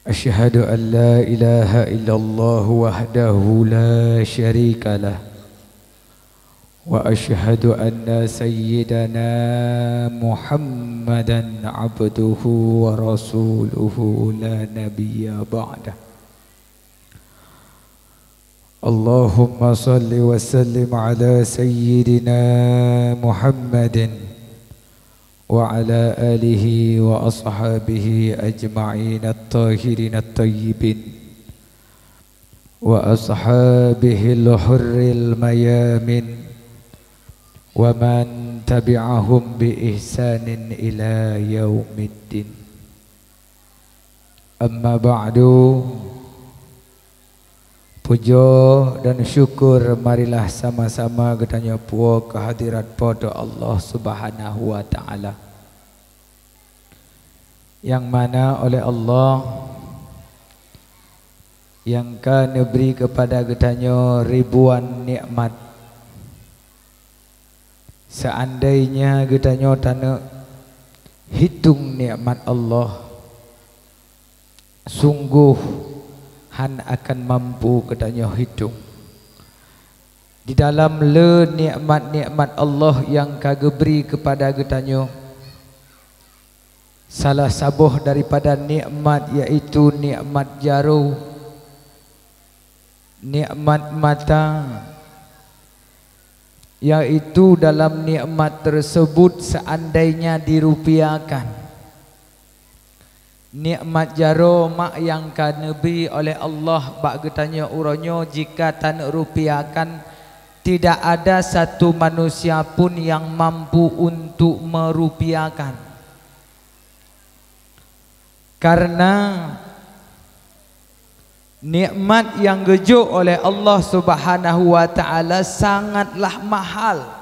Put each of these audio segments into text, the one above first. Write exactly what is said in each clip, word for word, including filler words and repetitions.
Asyhadu an la ilaha illallah wahdahu la syarika lah. Wa asyhadu anna sayyidana Muhammadan abduhu wa rasuluhu la nabiyya ba'dah. Allahumma salli wa sallim ala sayyidina Muhammadin wa ala alihi wa ashabihi ajma'in at-tahirin at-tayyibin wa ashabihil hurril mayamin wa man tabi'ahum bi ihsanin ila yaumiddin. Amma ba'du. Pujoe dan syukur marilah sama-sama geutanyoe puwoe keuhadirat Po teu Allah Subhanahu wa Ta'ala, nyang mana oleh Allah nyang ka neubri keupada geutanyoe ribuan nikmat. Seandainya geutanyoe taneuk hitong nikmat Allah, sunggoh hán akan mampu geutanyoe hitong. Di dalam le nikmat-nikmat Allah nyang ka geubri keupada geutanyoe, salah saboh daripada nikmat yaitu nikmat jaroe, nikmat mata, yaitu dalam nikmat tersebut seandainya dirupiahkan, nikmat jaroe mak nyang ka neubri oleh Allah bak geutanyoe uroe nyoe jika taneuk rupiahkan, tidak ada satu manusia pun yang mampu untuk merupiahkan. Karena nikmat nyang geujok oleh Allah Subhanahu wa Ta'ala sangatlah mahal.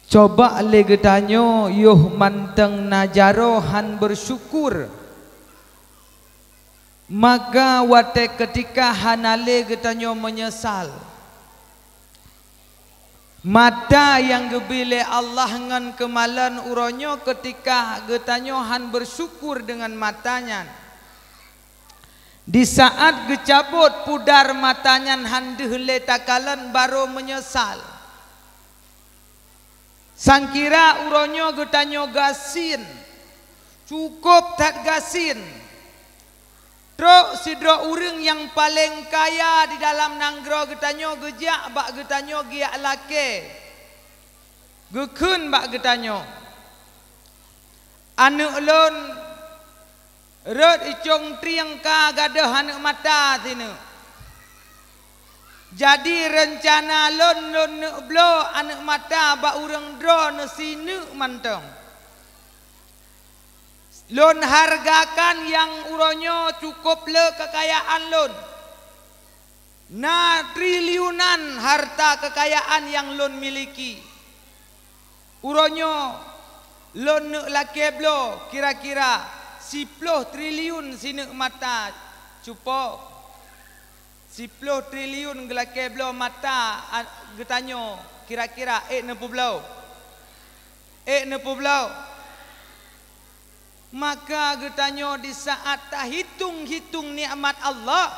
Coba lé geutanyoe yoh mantong na jaroe hán beusyukur, maka watée keutika hana lé geutanyoe meunyeusal. Mata nyang geubri lé Allah ngon keumalon uroe nyoe keutika geutanyoe hán beusyukur deungon mata nyan. Di saát geucabot pudar mata nyan hán deuh lé takalon barô meunyeusal. Sangkira uroe nyoe geutanyoe gasien, cukôp that gasien. Trok sidroe ureuëng nyang paleng kaya di dalam nanggroe geutanyoe geujak bak geutanyoe geujak lakée, geukheun bak geutanyoe, "Aneuëk lôn rhot i cong trieng ka gadôh aneuëk mata sineuk. Jadi reuncana lôn, lôn neuk bloe aneuëk mata bak ureuëng droeneuh sineuk mantong. Lôn hargakan nyang uroe nyoe cukôp le keukayaan lôn. Na triliunan harta keukayaan nyang lôn miliki. Uroe nyoe lôn neuk lakée bloe kira-kira siploh triliun sineuk mata cupo. Siploh triliun geulakée bloe mata a-, geutanyoe kira-kira ék neupeubloe. Ék neupeubloe." Maka geutanyoe di saát tahitong-hitong nikmat Allah,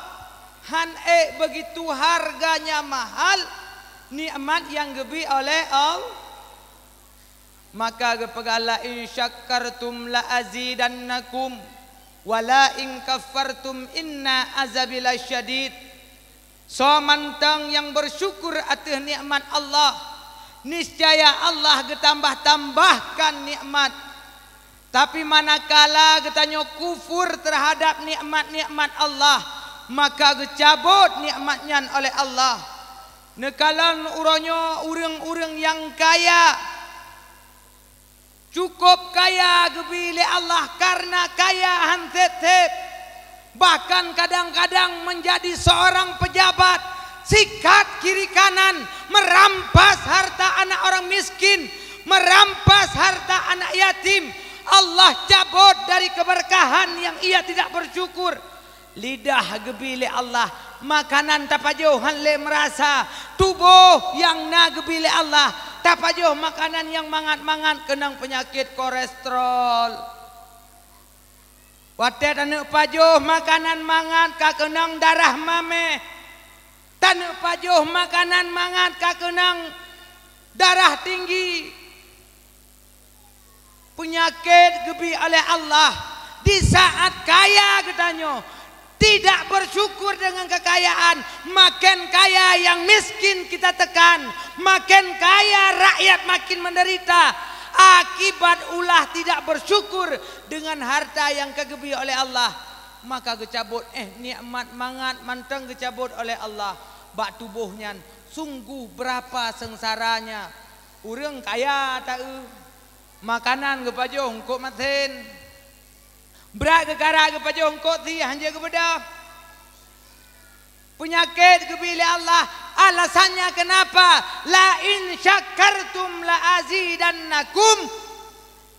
hán ék beugitu harganya mahal nikmat nyang geubri oleh Allah. Maka geupeugah, "La in syakartum la azidannakum, wa la in kafartum inna azabi lasyadid." Soe mantong nyang beusyukur ateueh nikmat Allah, niscaya Allah geutambah-tambahkan nikmat. Tapi manakala geutanyoe kufur teuhadab nikmat-nikmat Allah, maka geucabot nikmat nyan oleh Allah. Neukalon uroe nyoe ureuëng-ureuëng nyang kaya. Cukôp kaya geubri lé Allah, kareuna kaya hán sép-sép. Bahkan kadang-kadang menjadi seorang pejabat, sikat kiri kanan, merampas harta anak orang miskin, merampas harta anak yatim. Allah cabot dari keberkahan yang ia tidak bersyukur. Lidah geubri lé Allah, makanan tapajoh hán lé meurasa. Tuboh nyang na geubri lé Allah, tapajoh makanan nyang mangat-mangat keunong peunyakét kolesterol. Watée taneuk pajoh makanan mangat ka keunong darah mameh, taneuk pajoh makanan mangat ka keunong darah tinggi. Peunyakét geubri oleh Allah. Di saat kaya geutanyoe tidak bersyukur dengan kekayaan, makin kaya yang miskin kita tekan, makin kaya rakyat makin menderita. Akibat ulah tidak bersyukur dengan harta yang ka geubri oleh Allah, maka geucabot, eh, nikmat mangat mantong geucabot oleh Allah bak tuboh nyan. Sungguh berapa sengsaranya ureuëng kaya taeu. Makanan geupajoh eungkôt masen. Brat geukara geupajoh eungkôt sie han jeuet geubeudôh. Peunyakét geubri lé Allah. Alasannya kenapa? "La in syakartum la azidannakum."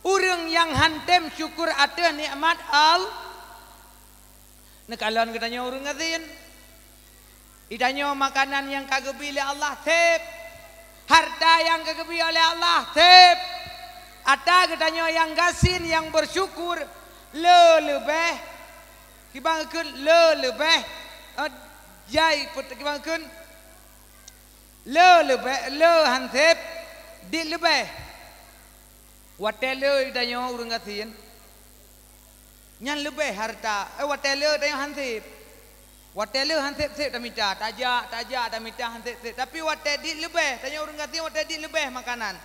Ureuëng nyang han tem syukur ateueh nikmat Allah. Neukalon geutanyoe ureuëng gasien. Geutanyoe makanan nyang ka geubri lé Allah seb. Harta nyang ka geubri oleh Allah seb. Ata geutanyoe nyang gasien nyang bersyukur le leubeh. Kiban geukheun le leubeh. Eh, jai put-, kiban geukheun le leubeh, le han seb, dit leubeh. Watée le geutanyoe ureuëng gasien, nyan leubeh harta, eh, watée le tanyoe han seb. Watée le han seb-seb tamita, tajak, tajak tamita han seb-seb. Tapi watée dit leubeh, tanyoe ureuëng gasien watée dit leubeh makanan.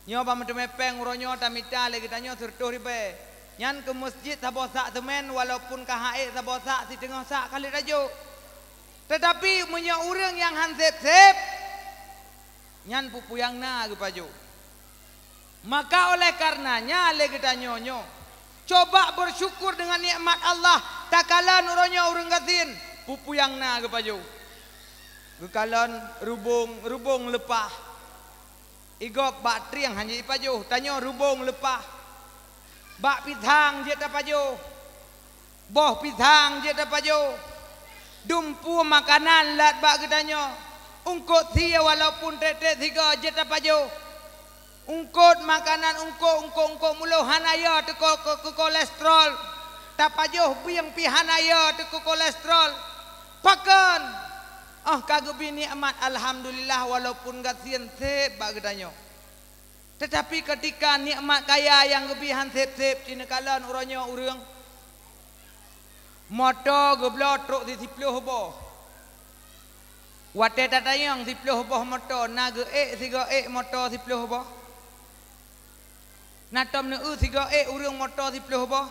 Nyoe ban meuteumé péng uroe nyoe tamita lé geutanyoe sireutôh ribée. Nyan keu meuseujid saboh sak seumén, walaupun ka han ék saboh sak, siteungoh sak ka lheueh tajok. Teutapi meunyoe ureuëng nyang han seb-seb, nyan peue-peue nyang na geupajoh. Maka oleh karenanya lé geutanyoe nyoe, coba bersyukur dengan nikmat Allah. Takalon uroe nyoe ureuëng gasien, peue-peue nyang na geupajoh. Geukalon rubông, rubông leupah. Igop bak trieng han jeuet jipajoh, tanyoe rubông leupah. Bak pisang jeuet tapajoh. Boh pisang jeuet tapajoh. Dumpeue makanan lat bak geutanyoe. Eungkôt sie walaupun trép-trép sigoe jeuet tapajoh. Eungkôt makanan, eungkôt, eungkôt, eungkôt mulo hana yo teuko-, ko-, keu kolesterol. Tapajoh bieng pih hana yo teuko kolesterol. Pakon? Oh ka geubri nikmat, alhamdulillah, walaupun gasien seb bak geutanyoe. Teutapi keutika nikmat kaya nyang geubri han seb-seb, ci neukalon uroe nyoe ureuëng, moto geubloe trok di siploh boh. Watée tatanyong siploh boh moto, na geuék sigoe ék moto siploh boh? Na tom neueu sigoe ék ureuëng moto siploh boh?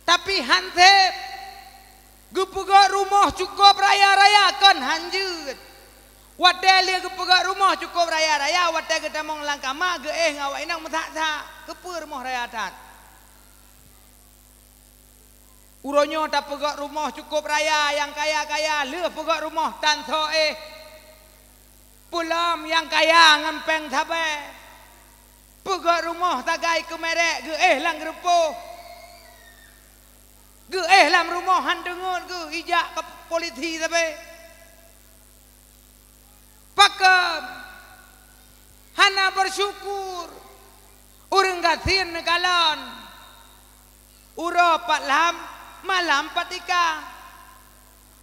Tapi han seb. Geupeugöt rumoh cukôp raya-raya kon han jeuet. Watée lé geupeugöt rumoh cukôp raya-raya, watée geutamong lam kama geuéh ngon awak inong meusak-sak. Keupeue rumoh raya that? Uroe nyoe tapeugöt rumoh cukôp raya nyang kaya-kaya, lheueh peugöt rumoh tan soe éh. Peulom nyang kaya ngon péng sabe. Peugöt rumoh sagai keu merek geuéh lam geurupoh. Geuéh lam rumoh han deungon geu ijak keu polisi sabe. Pakon hana bersyukur ureuëng gasien neukalon. Uroe pat lam, malam pat tika.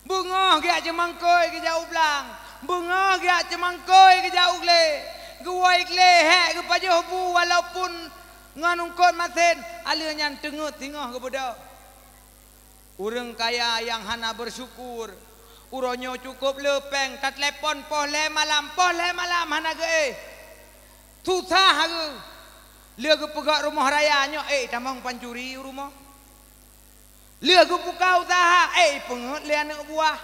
Beungoh geujak ceumangkôi geujak u blang. Beungoh geujak ceumangkôi geujak u glé. Geuwoe glé hék geupajoh bu walaupun ngon eungkôt masen, aleuh nyan teungeut singoh geubeudôh. Ureuëng kaya nyang hana bersyukur, uroe nyoe cukôp le péng, tateulepon poh lhée malam, poh lhée malam hana geuéh. Susah hareuh. Lheueh geupeugöt rumoh raya nyoe, éh, tamong pancuri u rumoh. Lheueh geubuka useuha, éh, peungeuet lé aneuëk buah.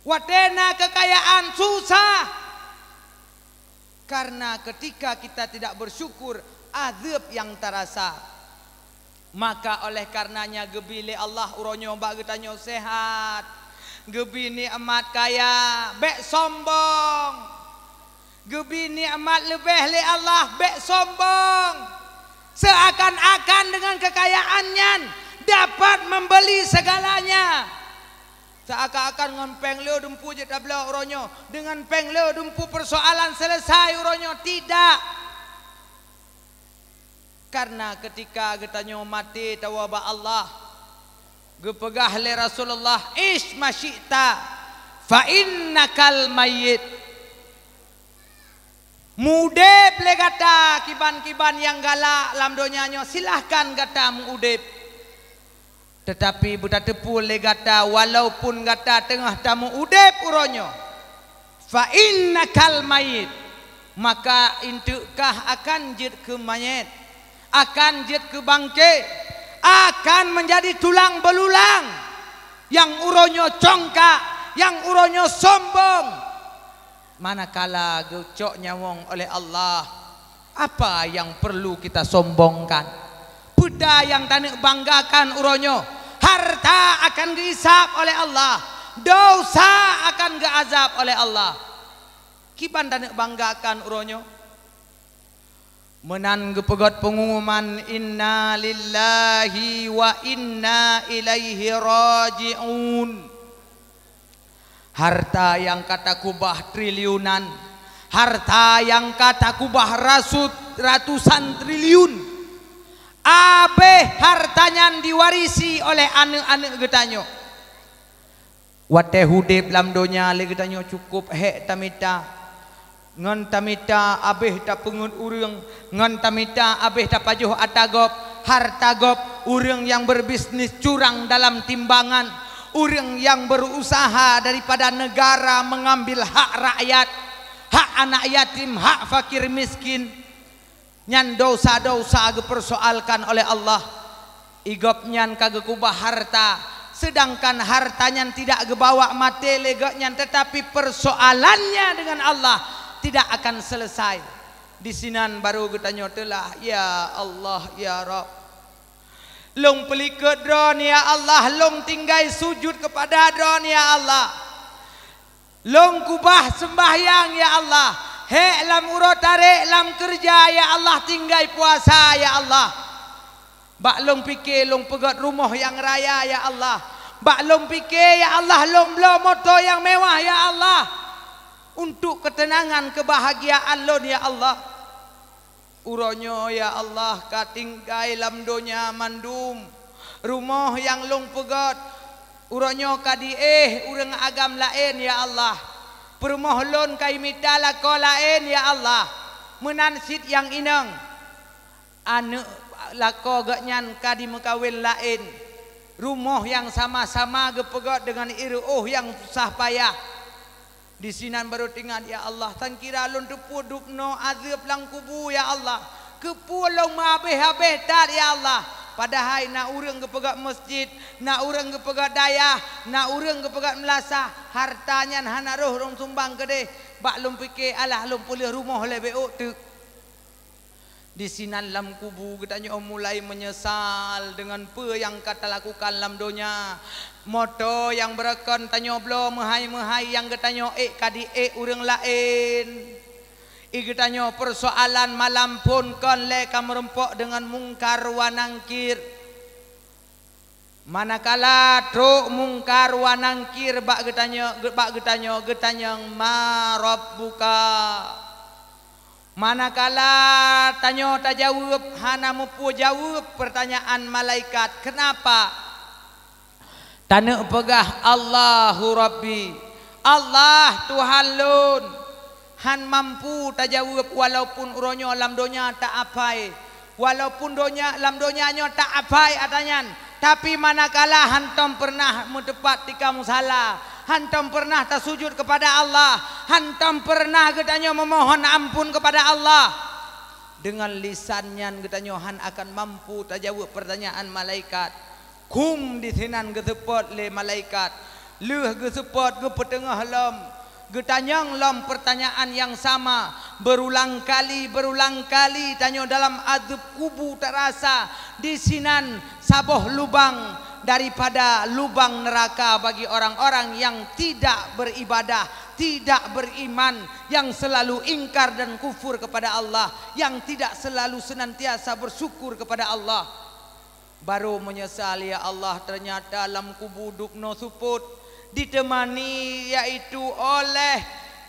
Watée na keukayaan susah. Karena ketika kita tidak bersyukur, azab nyang tarasa. Maka oleh karenanya geubri lé Allah uroe nyoe bak geutanyoe seuhat, geubri nikmat kaya, bék sombong. Geubri nikmat leubeh lé Allah, bék sombong. Seakan-akan dengan kekayaan nyan dapat membeli segalanya. Seakan-akan ngon péng le dumpeue jeuet tabloe uroe nyoe, dengan péng le dumpeue persoalan selesai uroe nyoe. Tidak. Karena ketika geutanyoe maté tawoe bak Allah, geupeugah lé Rasulullah, "Ish masyi'ta, fa innakal mayyit." Meu-udeb lé gata kiban-kiban nyang galak lam donya nyoe, silahkan gata meu-udeb. Teutapi beutateupeue lé gata, walaupun gata teungoh tameu-udeb uroe nyoe, fa innakal mayyit, maka eunteuk kah akan jeuet keu manyét, akan jeuet keu bangke, akan meunjadi tulang beululang nyang uroe nyoe congkak, nyang uroe nyoe sombong. Manakala geucok nyawöng oleh Allah, apa yang perlu kita sombongkan? Peue nyang taneuk banggakan uroe nyoe? Harta akan geuhisab oleh Allah, dosa akan geuazab oleh Allah. Kiban taneuk banggakan uroe nyoe? Meunan geupeugét peungumuman, "Inna lillahi wa inna ilaihi raji'un." Harta nyang ka takubah triliunan, harta nyang ka takubah rasut-, ratusan triliun, abéh harta nyan diwarisi oleh aneuëk-aneuëk geutanyoe. Watée udeb lam donya lé geutanyoe cukôp hék tamita, ngon tamita abéh tapeungét ureuëng, ngon tamita abéh tapajoh ata gob, harta gob, ureuëng nyang beubisnis curang dalam timbangan, ureuëng nyang beurusaha daripada neugara meungambil hak rakyat, hak anak yatim, hak fakir miskin. Nyan dosa-dosa geupeursoalkan oleh Allah. Igobnyan ka geukubah harta, seudangkan harta nyan tidak geubawa maté lé gobnyan, teutapi peursoalannya dengan Allah tidak akan selesai. Disinan baru geutanyoe teulah, "Ya Allah, ya Rabb, lôn peulikot Droe, ya Allah, lôn tinggai sujut keupada Droe, ya Allah." Lôn kubah seumbahyang, ya Allah. Hék lam uroe tarek, lam keureuja, ya Allah, tinggai puasa, ya Allah. Bak lôn pike lôn peugét rumoh nyang raya, ya Allah. Bak lôn pike, ya Allah, lôn bloe moto nyang mewah, ya Allah. Untuk keuteunangan, keubahagiaan lôn, ya Allah. Uroe nyoe, ya Allah, ka tinggai lam donya mandum. Rumoh nyang lôn peugét, uroe nyoe ka diéh ureuëng agam laén, ya Allah. Peurumoh lôn ka imita lakoe laén, ya Allah. Meunan cit nyang inong, aneuëk lakoe gobnyan ka dimeukawen laén. Rumoh nyang sama-sama geupeugét deungon ireuôh nyang susah payah. Disinan barô teuingat, ya Allah, sangkira lôn teupeue dubnoe azeub lam kubu, ya Allah. Keupeue lôn meuhabéh-habéh that, ya Allah. Padahai na ureuëng geupeugét meuseujid, na ureuëng geupeugét dayah, na ureuëng geupeugét meulasah, harta nyan hana roh lôn sumbang keudeh. Bak lôn pike alah lôn peulheueh rumoh lé bék ôk teuk. Disinan lam kubu geutanyoe mulai meunyeusal deungon peue nyang ka talakukan lam donya. Moto nyang beureukoh tanyoe bloe meuhai-meuhai nyang geutanyoe ék ka diék ureuëng laén. I geutanyoe peursoalan malam phon kon lé ka meurumpok deungon Mungkar wa Nangkir. Manakala trok Mungkar wa Nangkir bak geutanyoe, bak geutanyoe, geutanyong, "Ma rabbuka?" Manakala tanyoe tajaweueb, hana mupeue jaweueb peurtanyaan malaikat, "Keunapa?" Taneuk peugah, "Allahu Rabbi, Allah Tuhan lôn." Han mampu tajaweueb walaupun uroe nyoe lam donya ta-apai. Walaupun donya, lam donya nyoe ta-apai ata nyan, tapi manakala hantom peureunah meuteupat tika musala, hantom peureunah tasujut keupada Allah, hantom peureunah geutanyoe meumohon amphon keupada Allah, deungon lisan nyan geutanyoe han akan mampu tajaweueb peurtanyaan malaikat. Khum disinan geuseupôt lé malaikat. Lheueh geuseupôt geupeuteungoh lom, geutanyong lom peurtanyaan nyang sama, beurulang kali, beurulang kali tanyoe dalam azeub kubu tarasa. Disinan saboh lubang daripada lubang neuraka bagi orang-orang nyang tidak beuribadah, tidak beuriman, nyang seulalu ingkar dan kufur keupada Allah, nyang tidak seulalu seunantiasa beusyukur keupada Allah. Barô meunyeusal, ya Allah, teunyata lam kubu dubnoe seupôt, diteumani, yaitu oleh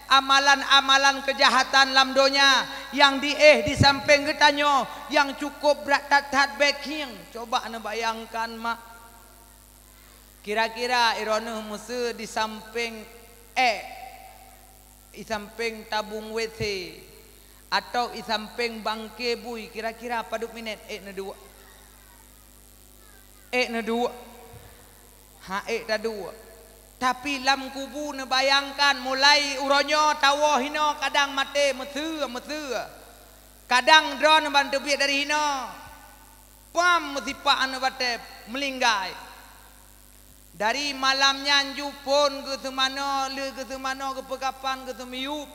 Amalan-amalan keujahatan lam donya nyang diéh di sampéng geutanyoe nyang cukôp brat that-that bék khieng. Coba neubayangkan, mak. Kira-kira droeneuh meuseu di sampéng ék, di sampéng tabong W C, atau di sampéng bangke bui, kira-kira padub minét ék neuduek? Ék neuduek? Han ék taduek. Tapi lam kubu neubayangkan, mulai uroe nyoe tawoe hinoe kadang maté meuseue-meuseue. Kadang droeneuh ban teubiet dari hinoe, pam meusipak aneuk batée meulinggai. Dari malam nyan ju phon geuseumanoe, le geuseumanoe, geupeukapan, geuseumiyueb.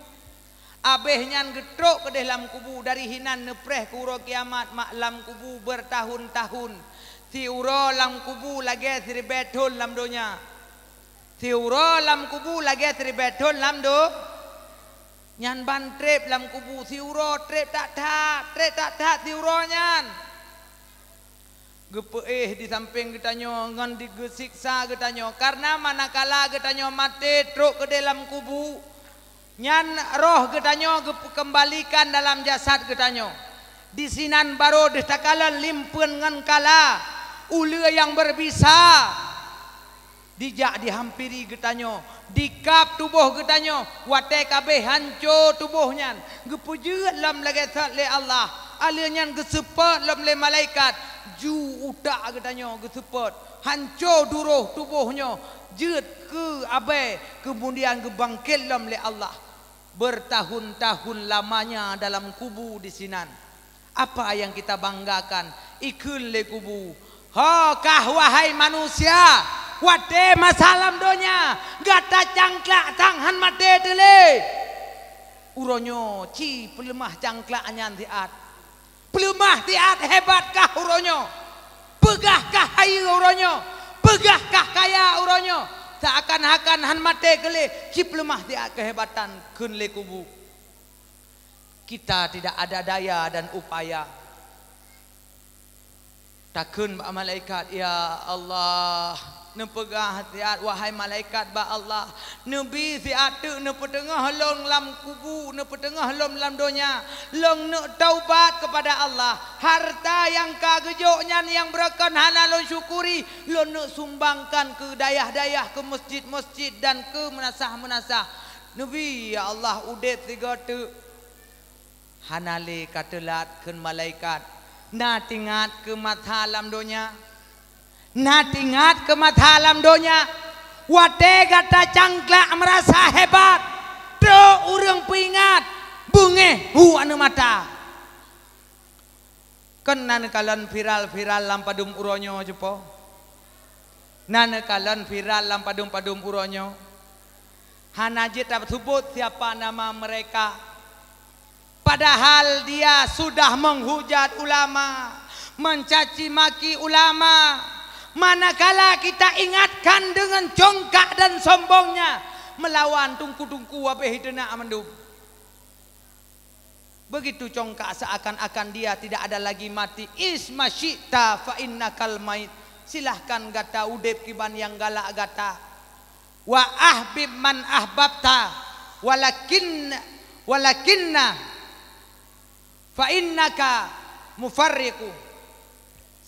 Abéh nyan geutrok keudeh lam kubu, dari hinan neupreh keu uroe kiamat mak lam kubu beurtahun-tahun. Siuroe lam kubu lagée siribée thon lam donya. Siuroe lam kubu lagée siribée thon lam do-, nyan ban treb lam kubu siuroe, treb that-that, treb that-that siuroe nyan. Geupeuéh di sampéng geutanyoe ngon di geusiksa geutanyoe, kareuna manakala geutanyoe maté trok keudeh lam kubu, nyan roh geutanyoe geupeukeumbalikan dalam jasad geutanyoe. Disinan barô deuh takalon limpeuen ngon kala, uleue nyang beubisa. Dijak dihampiri geutanyoe, dikab tuboh geutanyoe, watée ka abéh hanco tuboh nyan, geupeujeuet lom lagée that lé Allah, aleuh nyan geuseupôt lom lé malaikat, ju utak geutanyoe geuseupôt, hanco duroh tuboh nyoe jeuet keu abée, keumudian geubangket lom lé Allah. Beurtahun-tahun lamanya dalam kubu disinan. Apa nyang kita banggakan? Ikheun lé kubu, "Ho kah, wahai manusia, watée masa lam donya gata cangklak sang han maté teulé, uroe nyoe ci peuleumah cangklak nyan siat. Peuleumah siat, hebat kah uroe nyoe. Peugah kah hayeue uroe nyoe. Peugah kah kaya uroe nyoe. Seuakan-akan han maté keu lé, ci peuleumah siat keuhebatan," kheun lé kubu. Kita tidak ada daya dan upaya. Takheun bak malaikat, "Ya Allah, neupeugah siat, wahai malaikat, bak Allah, neubi siat teuk neupeuteungoh lôn lam kubu, neupeuteungoh lôn lam donya, lôn neuk taubat keupada Allah. Harta nyang ka geujok nyan nyang beureukat hana lôn syukuri, lôn neuk sumbangkan keu dayah-dayah, keu meuseujid-meuseujid dan keu meunasah-meunasah." Neubi, "Ya Allah, udeb sigoe teuk." "Hana lé ka teulat," kheun malaikat. "Na teuingat keu masa lam donya? Na teuingat keu masa lam donya? Watée gata cangklak meurasa hebat, trok ureuëng peuingat, beungéh hu aneuk mata." Kon na neukalon viral-viral lam padum uroe nyoe cupo? Na neukalon viral lam padum-padum uroe nyoe? Hana jeuet taseubut siapa nama mereka. Padahal dia sudah menghujat ulama, mencaci maki ulama. Manakala kita ingatkan dengan congkak dan sombongnya, melawan tungku-tungku habéh teunak mandum. Begitu congkak seakan-akan dia tidak ada lagi mati. "Ish ma syi'ta fa innakal mait." Silahkan gata udeb kiban nyang galak gata. "Wa ahbib man ahbabta, walakin, walakinna fa innaka mufarriqu."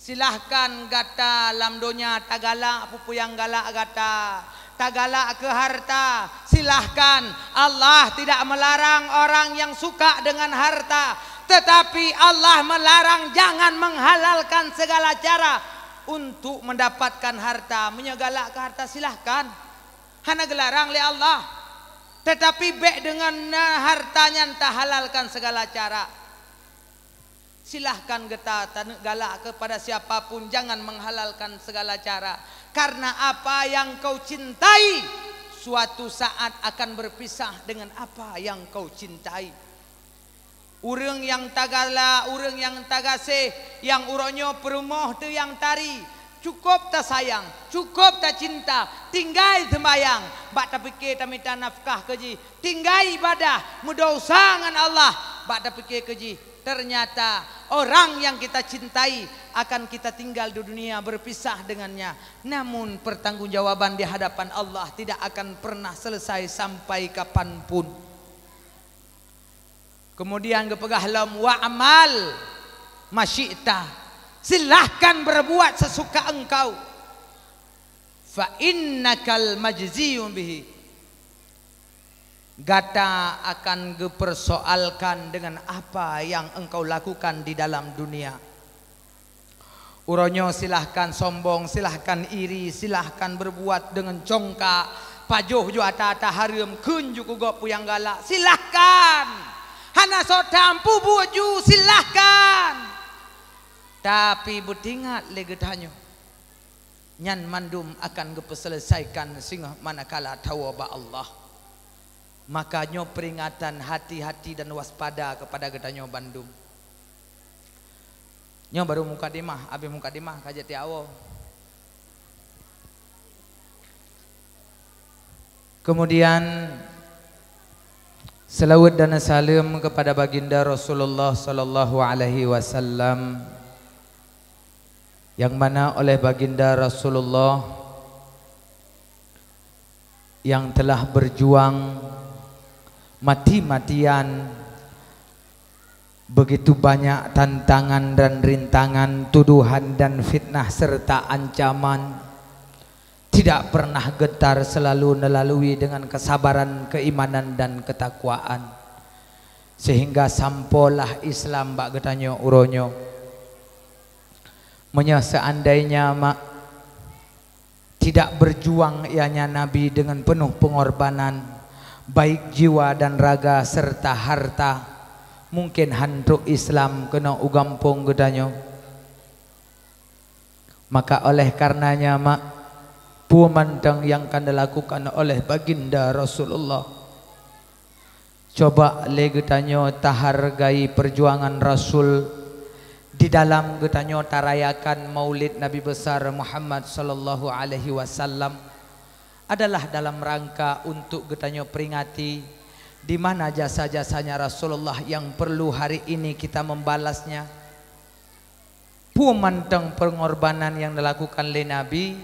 Silahkan gata lam donya tagalak peue-peue nyang galak gata. Tagalak keu harta, silahkan. Allah tidak melarang orang yang suka dengan harta. Tetapi Allah melarang jangan menghalalkan segala cara untuk mendapatkan harta. Meunyoe galak keu harta, silahkan. Hana geularang lé Allah. Tetapi bék deungon na harta nyan tahalalkan segala cara. Silahkan gata taneuk galak kepada siapa pun, jangan menghalalkan segala cara. Karena apa yang kau cintai, suatu saat akan berpisah dengan apa yang kau cintai. Ureuëng nyang tagalak, ureuëng nyang tagaséh, nyang uroe nyoe peurumoh teuh nyang tari, cukup tasayang, cukup tacinta, tinggai seumbahyang, bak tapike tamita nafkah keu jih, tinggai ibadah, meudesya ngon Allah, bak tapike keu jih. Ternyata orang yang kita cintai akan kita tinggal di dunia, berpisah dengannya. Namun pertanggungjawaban di hadapan Allah tidak akan pernah selesai sampai kapan pun. Kemudian geupeugah lom, "Wa'mal masyi'ta." Silahkan berbuat sesuka engkau. "Fa innakal majziyun bihi." Gata akan geupersoalkan dengan apa yang engkau lakukan di dalam dunia. Uroe nyoe silahkan sombong, silahkan iri, silahkan berbuat dengan congkak, pajoh ju ata-ata hareuem, kheun ju keu gob peue nyang galak, silahkan. Hana soe tam peubuet ju, silahkan. Tapi beutingat lé geutanyoe, nyan mandum akan geupeuseulesaikan singoh manakala tawoe bak Allah. Maka nyoe peringatan, hati-hati dan waspada kepada geutanyoe bandum. Nyoe baru mukadimah, abéh mukadimah ka jeuet tiawoe. Kemudian, selawat dan salam kepada Baginda Rasulullah sallallahu alaihi wasallam, yang mana oleh Baginda Rasulullah yang telah berjuang mati-matian, begitu banyak tantangan dan rintangan, tuduhan dan fitnah serta ancaman, tidak pernah gentar, selalu melalui dengan kesabaran, keimanan dan ketakwaan, sehingga sampoelah Islam bak geutanyoe uroe nyoe. Meunyoe seandainya mak tidak berjuang ianya Nabi dengan penuh pengorbanan, baik jiwa dan raga serta harta, mungkin han trok Islam keunoe u gampông geutanyoe. Maka oleh karenanya mak, peue mantong nyang ka dilakukan oleh Baginda Rasulullah, coba lé geutanyoe tahargai perjuangan Rasul di dalam geutanyoe tarayakan Maulid Nabi Besar Muhammad sallallahu alaihi wasallam adalah dalam rangka untuk geutanyoe peringati di mana jasa-jasanya Rasulullah yang perlu hari ini kita membalasnya. Peue mantong pengorbanan yang dilakukan lé Nabi,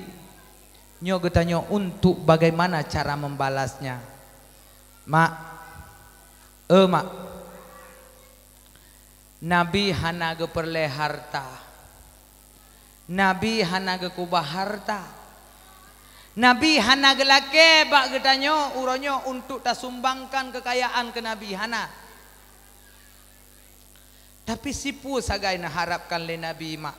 nyoe geutanyoe untuk bagaimana cara membalasnya. Mak, eh mak, Nabi hana geupeureulée harta. Nabi hana geukubah harta. Nabi hana geulakée bak geutanyoe uroe nyoe untuk tasumbangkan keukayaan keu Nabi, hana. Tapi sipeue sagai neuharapkan lé Nabi mak?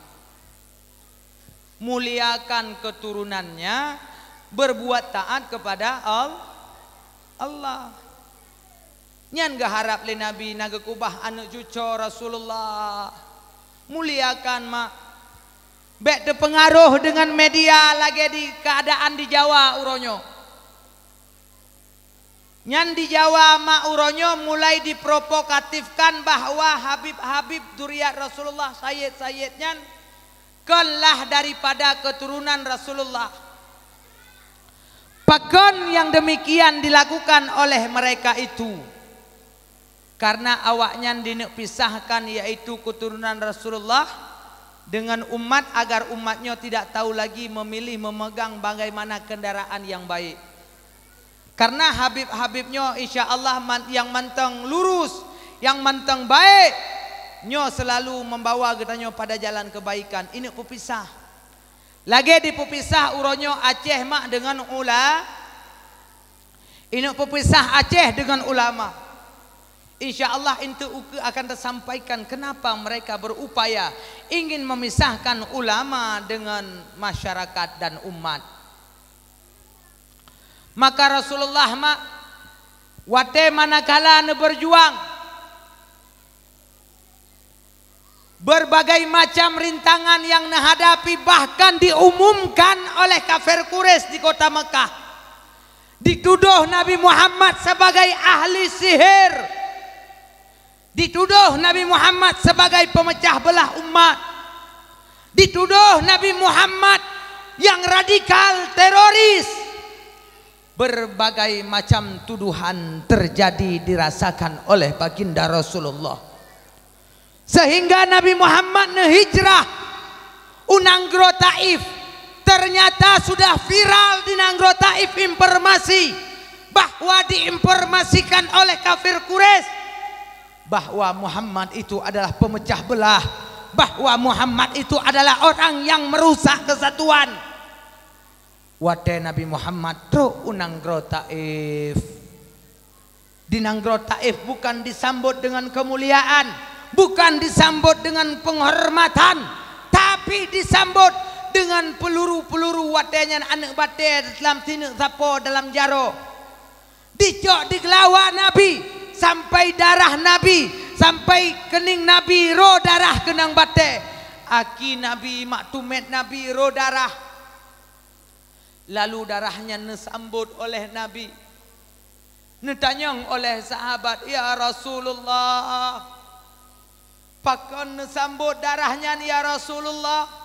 Muliakan keturunannya, berbuat taat kepada Al-, Allah. Nyan geuharap lé Nabi na geukubah aneuëk cucoe Rasulullah. Muliakan mak. Bék teupeungaroh deungon media lagée di keuadaan di Jawa uroe nyoe. Nyan di Jawa mak uroe nyoe mulai diprovokatifkan bahwa habib-habib zuriat Rasulullah, sayyid-sayyid nyan kon lah daripada keturunan Rasulullah. Pakon nyang demikian dilakukan oleh mereka itu? Karena awaknyan dineuk pisahkan, yaitu keturunan Rasulullah, dengan umat, agar umat nyoe tidak tahu lagi memilih, memegang bagaimana kendaraan yang baik. Karena habib-habib nyoe, insya Allah, man-, nyang mantong lurus, nyang mantong baik, nyoe selalu membawa geutanyoe pada jalan kebaikan. Ineuk peupisah. Lagée dipeupisah uroe nyoe Aceh mak deungon ula-, ineuk peupisah Aceh deungon ulama. Insya Allah, eunteuk ukeue akan tasampaikan kenapa mereka berupaya ingin memisahkan ulama dengan masyarakat dan umat. Maka Rasulullah mak, watée manakala neubeurjuang, berbagai macam rintangan yang neuhadapi, bahkan diumumkan oleh kafir Quraisy di kota Mekah. Dituduh Nabi Muhammad sebagai ahli sihir. Dituduh Nabi Muhammad sebagai pemecah belah umat. Dituduh Nabi Muhammad yang radikal, teroris. Berbagai macam tuduhan terjadi, dirasakan oleh Baginda Rasulullah. Sehingga Nabi Muhammad neuhijrah u nanggroe Taif. Ternyata sudah viral di nanggroe Taif informasi bahwa diinformasikan oleh kafir Quraisy bahwa Muhammad itu adalah pemecah belah, bahwa Muhammad itu adalah orang yang merusak kesatuan. Watée Nabi Muhammad trok u nanggroe Taif, di nanggroe Taif bukan disambot dengan kemuliaan, bukan disambot dengan penghormatan, tapi disambot dengan peluru-peluru watée nyan aneuëk batée lam sineuk sapo dalam jaroe. Dicok digeulawa Nabi, sampai darah Nabi, sampai keuning Nabi ro darah keunong batée. Aki Nabi, mak tumét Nabi ro darah. Lalu darah nyan neusambot oleh Nabi. Neutanyong oleh sahabat, "Ya Rasulullah, pakon neusambot darah nyan, ya Rasulullah?"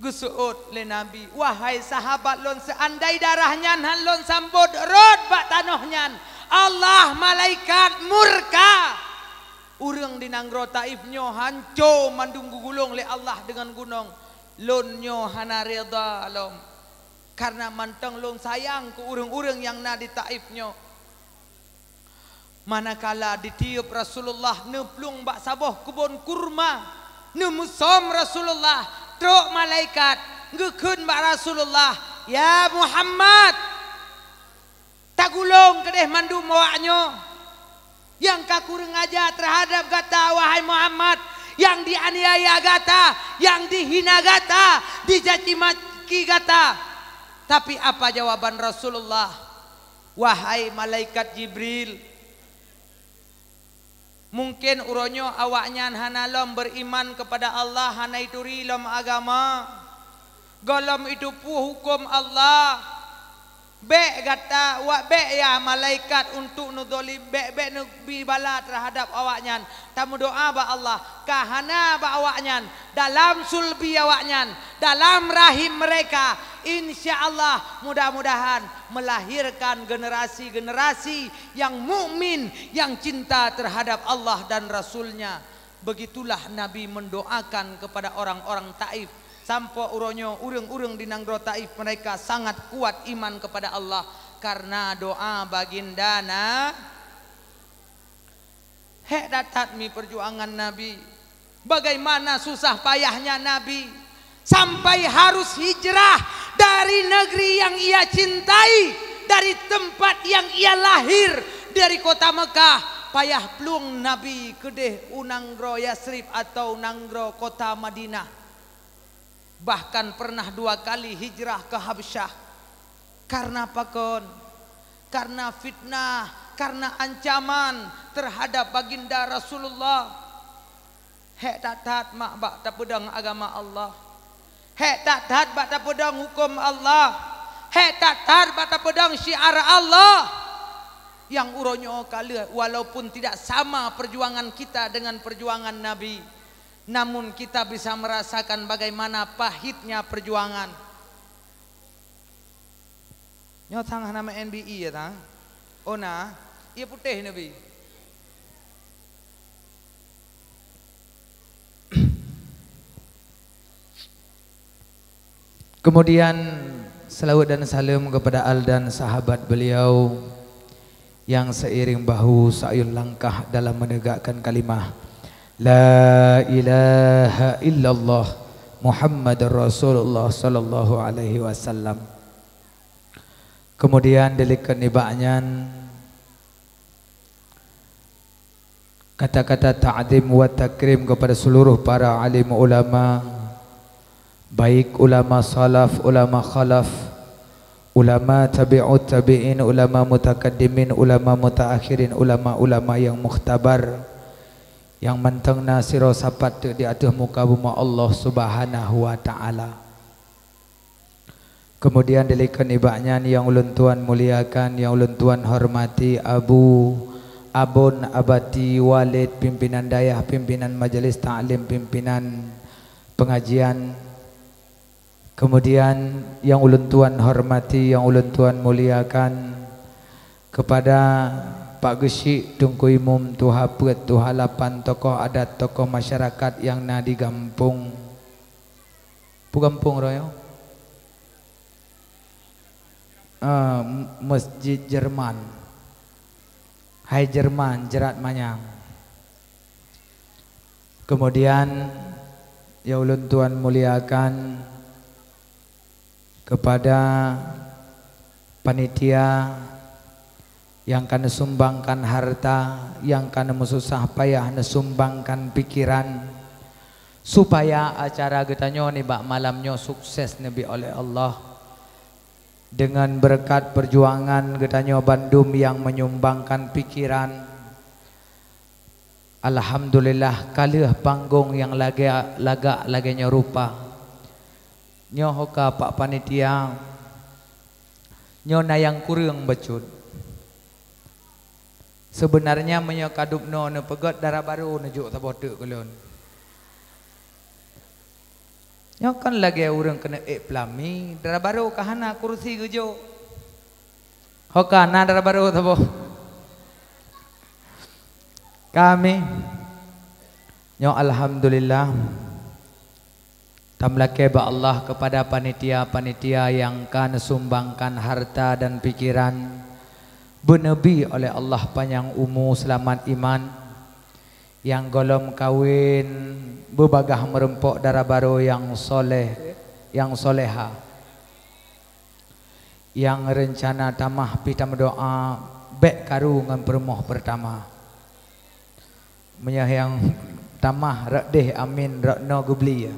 Geuseuôt lé Nabi, "Wahai sahabat lôn, seuandai darah nyan han lôn sambot rot bak tanoh nyan, Allah, malaikat murka. Ureuëng di nanggroe Taif nyoe hanco mandum geugulong lé Allah deungon gunong. Lôn nyoe hana reda lom, kareuna mantong lôn sayang keu ureuëng-ureuëng nyang na di Taif nyoe." Manakala ditiup Rasulullah neuplueng bak saboh keubon kurma, neumeusom Rasulullah, trok malaikat geukheun bak Rasulullah, "Ya Muhammad, tagulong keudeh mandum awaknyoe nyang ka kureueng aja teuhadab gata, wahai Muhammad, nyang dianiaya gata, nyang dihina gata, dicaci maki gata. Tapi apa jawaban Rasulullah?" Wahai malaikat Jibril, mungken uroe nyoe awaknyan hana lom beuriman keupada Allah, hana ituri lom agama, gohlom itupue huköm Allah. Bék gata, wak bék ya malaikat untuk neuzolém, bék, bék neubi bala teuhadab awaknyan. Tameudoá bak Allah, ka hana bak awaknyan, dalam sulbi awaknyan, dalam rahim mereka, insya Allah, mudah-mudahan melahirkan generasi-generasi yang mukmin, yang cinta terhadap Allah dan Rasul-Nya. Begitulah Nabi mendoakan kepada orang-orang Taif. Sampoe uroe nyoe ureuëng-ureuëng di nanggroe Taif mereka sangat kuat iman kepada Allah karena doa baginda Na-, Hék that-that mi peujuangan Nabi. Bagaimana susah payahnya Nabi sampai harus hijrah dari negeri yang ia cintai, dari tempat yang ia lahir, dari kota Mekah. Payah plueng Nabi keudeh u nanggroe Yasrib atau nanggroe kota Madinah. Bahkan pernah dua kali hijrah ke Habsyah. Karena pakon? Karena fitnah, karena ancaman terhadap baginda Rasulullah. Hék that-that mak bak tapeudong agama Allah. Hék that-that bak tapeudong huköm Allah. Hék that-that bak tapeudong syiar Allah. Nyang uroe nyoe ka lheueh, walaupun tidak sama perjuangan kita dengan perjuangan Nabi, namun kita bisa merasakan bagaimana pahitnya perjuangan. Nyoe sang hana meu'en bi ié tang. Oh na, ié putéh neubi. Kemudian, selawat dan salam kepada al dan sahabat beliau yang seiring bahu sayun langkah dalam menegakkan kalimah La ilaha illallah Muhammadur Rasulullah sallallahu alaihi wasallam. Kemudian, dilikot nibak nyan, kata-kata ta'zim wa takrim kepada seluruh para alim ulama, baik ulama salaf, ulama khalaf, ulama tabi'ut tabi'in, ulama mutakaddimin, ulama mutaakhirin, ulama-ulama yang mukhtabar, yang mantong na sidroe sapat teuk di ateueh muka bumoe Allah Subhanahu wa Ta'ala. Kemudian, dilikot nibak nyan nyang ulôn tuan muliakan, nyang ulôn tuan hormati, Abu, Abon, Abati, Walid, pimpinan dayah, pimpinan majelis taklim, pimpinan pengajian. Kemudian, nyang ulôn tuan hormati, nyang ulôn tuan muliakan, kepada Pak Geuchik, Teungku Imum, Tuha Peuet, Tuha Lapan, tokoh adat, tokoh masyarakat nyang na di gampông. Peue gampông droe nyoe? Ah, Masjid Jerman. Hai Jerman, jeurat manyang. Kemudian, nyang ulôn tuan muliakan kepada panitia nyang ka neusumbangkan harta, nyang ka neumeususah payah neusumbangkan pikiran, supaya acara geutanyoe nibak malam nyoe sukses neubi oleh Allah. Deungon beureukat peujuangan geutanyoe bandum nyang meunyumbangkan pikiran, alhamdulillah, ka lheueh panggong nyang lagée, lagak lagée nyoe rupa. Nyoe ho ka pak panitia, nyoe na nyang kureueng bacut. Seubeunarnya meunyoe ka dubnoe neupeugét dara barô neujok saboh teuk keu lôn. Nyoe kan lagée ureuëng keuneuk ék peulami, dara barô ka hana kurusi geujok. Ho ka na dara barô saboh? Kami. Nyoe alhamdulillah. Tameulakée bak Allah keupada panitia-panitia nyang ka neusumbangkan harta dan pikiran, beuneubi oleh Allah panyang umu, seulamat iman, nyang gohlom kawen beubagaih meurumpok dara barô nyang soleh, nyang soleha. Nyang reuncana tamah pih tameudoá bék karu ngon peurumoh peurtama. Meunyoe nyang tamah rot deh amin, rot noe geubli ya.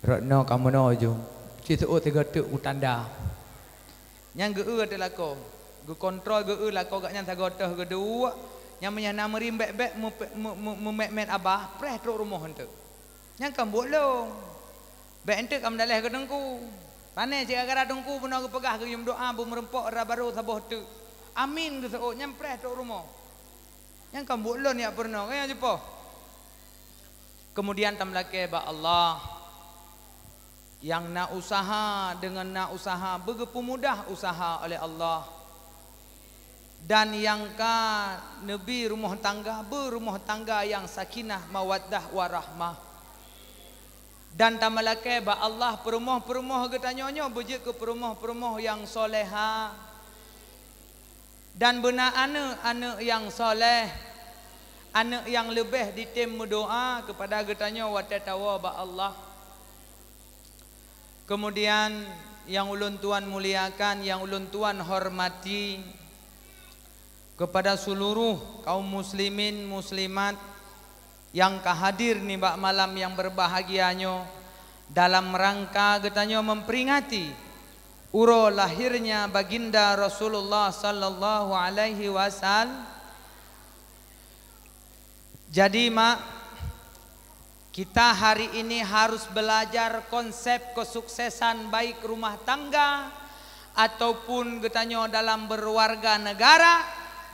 Rot noe ka meunoe ju. Ci seuôt sigoe teuk u tanda. Nyang geu-eu teuh lakoe. Geukontrol geu-eu lakoe gobnyan sagoe teuh geuduek. Nyang meunyoe na meurim bék-bék meupe-, meu-, meu-, meumét-mét abah, preh trok rumoh eunteuk. Nyang ka buet lôn. Bék eunteuk ka meudaleh keu teungku. Pane cit gara-gara teungku bunoe geupeugah geuyue meudoá beumeureumpok dara barô saboh teuk. Amin geuseuôt nyan preh trok rumoh. Nyang ka buet lôn jak peurunoe, ka nyang jipoh. Kemudian tameulakée bak Allah. Nyang na useuha deungon na useuha beugeupeumudah useuha oleh Allah. Dan nyang ka neubi rumoh tangga, beu rumoh tangga nyang sakinah, mawaddah, warahmah. Dan tameulakée bak Allah peurumoh-peurumoh geutanyoe nyoe beujeuet keu peurumoh-peurumoh nyang soleha. Dan beuna aneuëk-aneuëk nyang soleh, aneuëk nyang leubeh jitem meudoá keupada geutanyoe watée tawoe bak Allah. Keumudian, nyang ulôn tuan muliakan, nyang ulôn tuan hormati, keupada seuluruh kaum muslimin muslimat nyang ka hadir nibak malam nyang beubahgia nyoe, dalam rangka geutanyoe meuperingati uroe lahirnya Baginda Rasulullah sallallahu alaihi wasal-, Jadi, Mak, kita hari ini harus belajar konsep kesuksesan baik rumah tangga ataupun geutanyoe dalam berwarga negara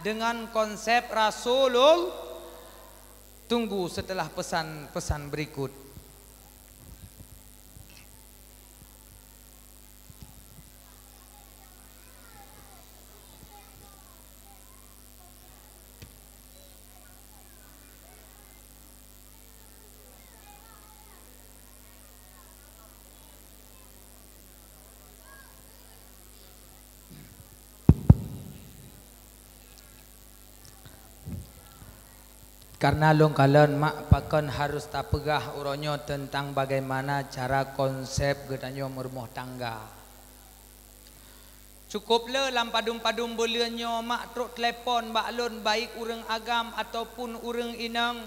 dengan konsep Rasulul-, tunggu setelah pesan-pesan berikut. Karena lôn kalon mak pakon harus tapeugah uroe nyoe teuntang bagaimana cara konsep geutanyoe meurumoh tangga. Cukôp le lam padum-padum buleuen nyoe mak trok telepon bak lôn, baik ureuëng agam ataupun ureuëng inong.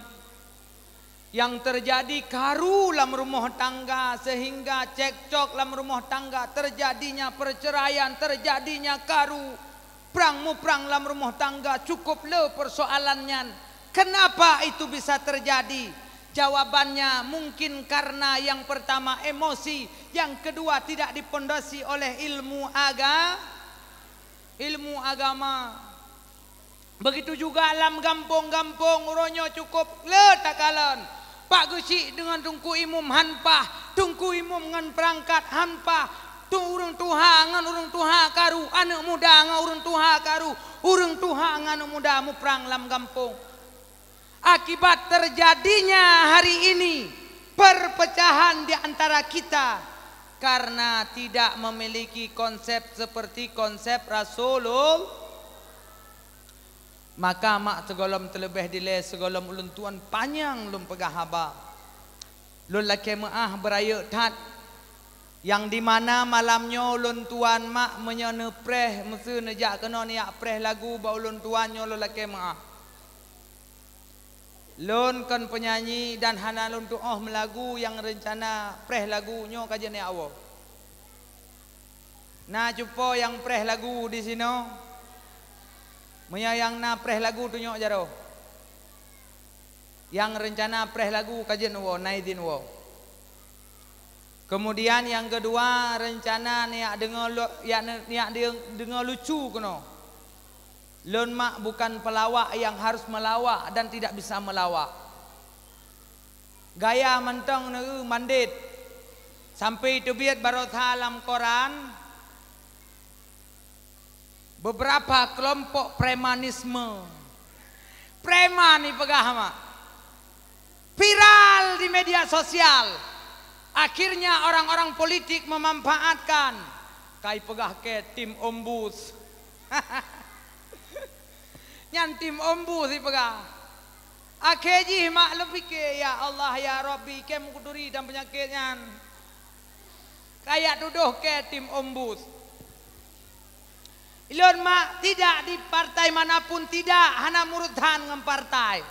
Nyang teujadi karu lam rumoh tangga, seuhingga cekcok lam rumoh tangga, teujadinya peuceuraian, teujadinya karu, prang-muprang lam rumoh tangga, cukôp le peusoalan nyan. Keunapa itu bisa teujadi? Jawabannya mungkin karena nyang peurtama emosi, nyang keudua tidak dipondasi oleh ilmu aga-, ilmu agama. Beugitu juga lam gampông-gampông uroe nyoe cukôp le takalon. Pak Geuchik deungon Teungku Imum han paih, Teungku Imum ngon peurangkat han paih, tu ureuëng tuha ngon ureuëng tuha karu, aneuëk muda ngon ureuëng tuha karu, ureuëng tuha ngon aneuëk muda muprang lam gampông. Akibat terjadinya hari ini perpecahan di antara kita karena tidak memiliki konsep seperti konsep Rasulul-, Maka mak sigohlom teuleubeh dilée sigohlom ulôn tuan panyang lôn peugah haba. Lôn lakée meuáh beurayeuk that, nyang dimana malam nyoe ulôn tuan mak meunyoe neupreh, meuseu neujak keunoe neujak preh lagu bak ulôn tuan nyoe lôn lakée meuáh. Lôn kon peunyanyi dan hana lôn tuoh meulagu nyang reuncana preh lagu nyoe ka jeuet neujak woe. Na cupo nyang preh lagu disinoe? Meunyoe nyang na preh lagu tunyok jaroe. Nyang reuncana preh lagu ka jeuet woe, na idhin woe. Keumudian nyang keudua, reuncana neujak deungoe lo-, jak ne-, neujak deungoe lucu keunoe. Lôn mak bukan pelawak nyang harus melawak dan tidak bisa melawak. Gaya mantong neu mandét. Sampoe teubiet baroesa lam koran, beberapa kelompok premanisme. Preman ipeugah mak. Viral di media sosial. Akhirnya orang-orang politik memanfaatkan. Ka ipeugah kée tim ombus. Nyan tim ombus ipeugah. Akhé jih mak lôn pike, "Ya Allah, ya Rabbi, kée meukuturi dan peunyakét nyan." Ka jak tudoh kée tim ombus. Lôn mak tidak di partai manapun tidak, hana meurusan ngon partai.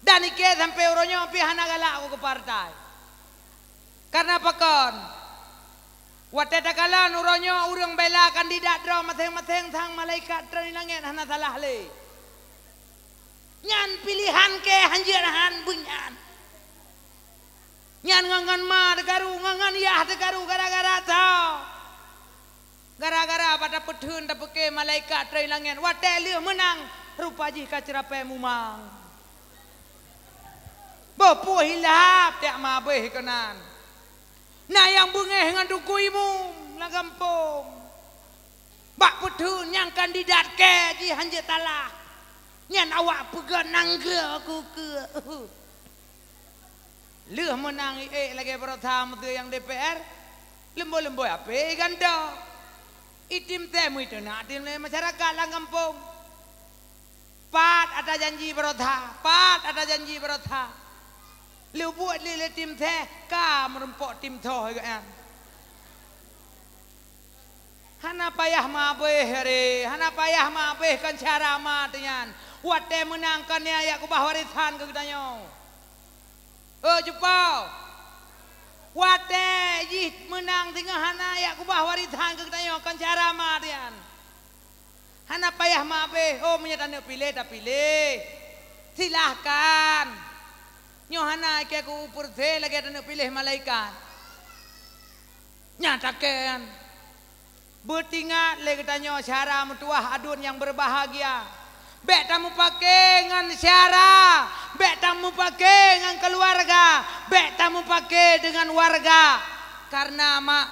Dan ikée sampoe uroe nyoe pih hana galak keu partai. Karena pakon? Watée takalon uroe nyoe ureuëng bela kandidat droe maséng-maséng sang malaikat treun langét hana salah lé. Nyan pilihan kée hanjeuet han beunyan. Nyan ngon-ngon ma teugaru, ngon-ngon yah teugaru gara-gara tho. Gara-gara bak tapeutheun tapeuke malaikat treun langét watée lheueh meunang rupa jih ka ceurapée mumang. Boh puih ilap tiak mabéh keunan. Na nyang beungéh ngon Teungku Imum lam gampông. Bak peutheun nyang kandidat kée jih hanjeuet talah. Nyan awak peugét nanggroe kukeue. Lheueh meunang iék lagée baroesa meuseu nyang D P R, leumboi-leumboi apé ganda. Itim tée meuiteunak tim lé masyarakat lam gampông. Pat ata janji baroesa, pat ata janji baroesa. Leubuet lé, lé tim tée ka meurumpok tim tho geuh nyan. Hana payah mabéh re, hana payah mabéh kon syara mat nyan. Watée meunang kon nyan jak keubah warésan keu geutanyoe. Oh cupo. Watée jih meunang singoh hana jak keubah warésan keu geutanyoe kon syara mat nyan. Hana payah mabéh, oh meunyoe taneuk piléh tapiléh. Silahkan. Nyoe hana ikée keu upeurse lagée taneuk piléh malaikat. Nyan takée nyan. Beutingat lé geutanyoe syara meutuwah aduen nyang beubahgia. Bék tamupake ngon syara, bék tamupake ngon keuluwarga, bék tamupake deungon warga. Kareuna mak,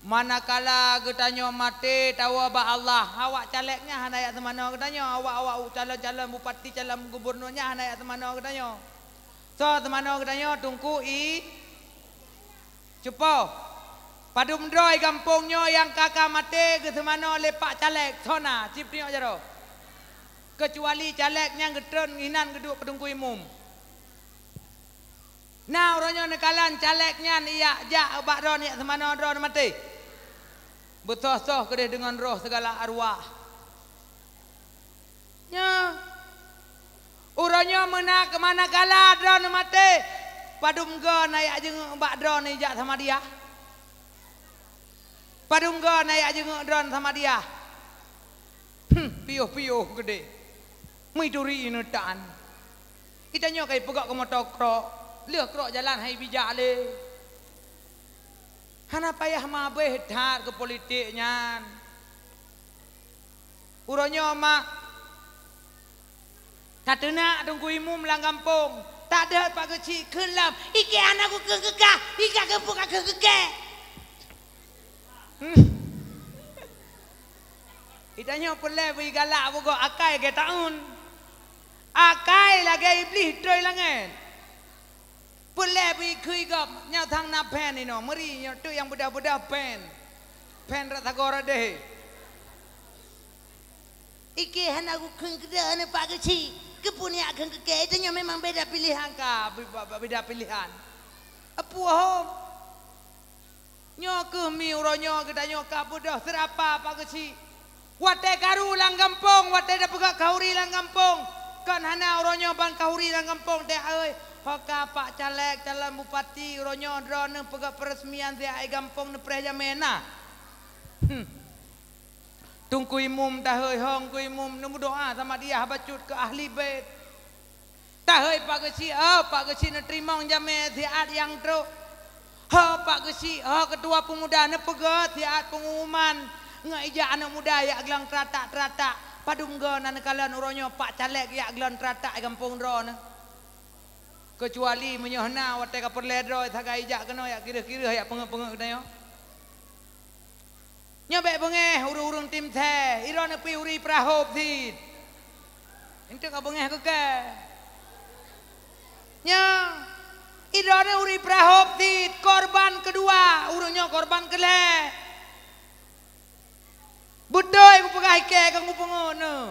manakala geutanyoe maté tawoe bak Allah, awak caleg nyan hana jak teumanoe geutanyoe, awak-awak calon-calon bupati, calon gubunur nyan hana jak teumanoe geutanyoe. Soe teumanoe geutanyoe? Teungku I Cupo, padum droe gampông nyoe nyang ka-ka maté geuseumanoe lé pak caleg, soe na, cit peutunyok jaroe. Keucuali caleg nyang geutreun inan geuduek peuteungku imum. Na uroe nyoe neukalon caleg nyan ijak jak bak droeneuh ijak seumanoe droeneuh maté. Beusoh-soh keudeh deungon roh sigala arwah. Nyoe, uroe nyoe meunan keumanakala droeneuh maté, padum goe na jak jeungeuk bak droeneuh jak Samadiyah? Padum goe na jak jeungeuk droeneuh Samadiyah? Hmm, piôh-piôh keudeh. Meuturi neutan. Geutanyoe ka ipeugok keu moto krok, lheueh krok jalan hai bijak lé. Hana payah mabéh that keu politik nyan. Uroe nyoe mak tateunak teungku imum lam gampông, tadeuet pak geuchik kheun lom, "Ikée hana kukheun keu kah, ikah keupeue ka kheun keu kée." Hmm. Geutanyoe peureulée bri galak beugoe akai lagée taun. Akai lagée Iblih troi langét. Peureulée bri kheun gob nyoe thang na pen inoe, meuri nyoe teuk nyang beudah-beudah pen. Pen rot sagoe rot deh. Ike hana gukheun keudroe neuh Pak Geuchik. Keupeue neujak kheun keu kèe, tanyoe memang beda pilihan ka, be-, be-, beda pilihan. Apu hom. Nyoe kheueh mi uroe nyoe geutanyoe ka beudôh seurapa Pak Geuchik. Watèe karu lam gampông, watèe tapeugah khanuri lam gampông. Kon hana uroe nyoe ban khanuri lam gampông teuh hôi. Ho ka Pak Caleg, calon bupati, uroe nyoe droeneuh peugah peureuseumaian siat gampông neupreh jamèe na. Hmm. Teungku Imum tahôi, ho Teungku Imum neumeudoa samadiyah bacut keu ahli bait. Tahôi Pak Geuchik, ho Pak Geuchik neuteurimong jamèe siat nyang trok. Ho Pak Geuchik, ho keutua peumuda neupeugah siat peungumuman ngon ijak aneuk muda jak glön teuratak-teuratak. Padum goe na neukalon uroe nyoe Pak Caleg jak glön teuratak gampông droeneuh. Keucuali meunyoe na watèe ka peureulèe droe sagai ijak keunoe jak kireuh-kireuh jak peungeuet-peungeuet geutanyoe. Nyoe bèk beungèh ureueng-ureueng Timsé, droeneuh pih uri peurahôb cit. Eunteuk ka beungèh keu kèe. Nyoe, droeneuh uri peurahôb cit, korban keudua, ureueng nyoe korban keulhèe. Beutôi kupeugah ikèe keu geupeungeut neuh.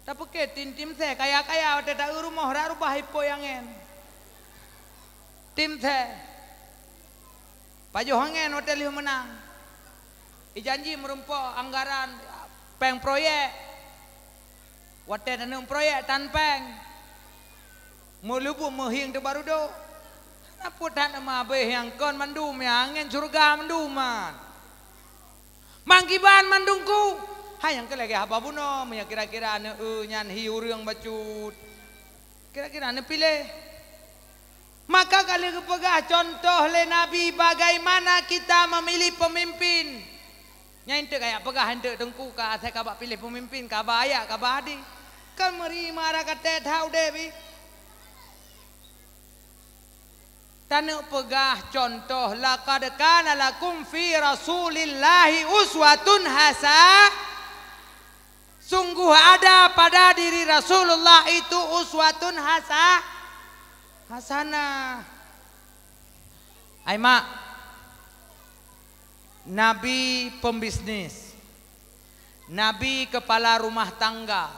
Tapeuke Tim-Timsé kaya-kaya watèe taeu rumoh rak rubah ipôi angèn. Timsé. Pajoh angèn watèe lheueh meunang. Ijanji meurumpok anggaran pèng proyek. Watèe taneuk proyek tan pèng. Meuleubu meuhieng teubarudôk. Hana peue that nama abéh nyang kon mandum, nyang angèn syeuruga mandum man. Mangkiban mandum ku, hai nyang keu lagèe haba bunoe, meunyoe kira-kira aneuk eu nyan hi ureueng bacut. Kira-kira neupiléh. Maka ka lheueh geupeugah contoh lé Nabi bagaimana kita memilih pemimpin. Nyan eunteuk ka jak peugah eunteuk teungku ka asai ka bak piléh pemimpin, ka ba ayat, ka ba hadih. Kan meuri mara ka tét that udép jih. Taneuk peugah contoh, "Laqad kana lakum fi Rasulillahi uswatun hasa-," sungguh ada pada diri Rasulullah itu uswatun hasa-, hasanah. Hai mak, Nabi pembisnis, Nabi kepala rumah tangga,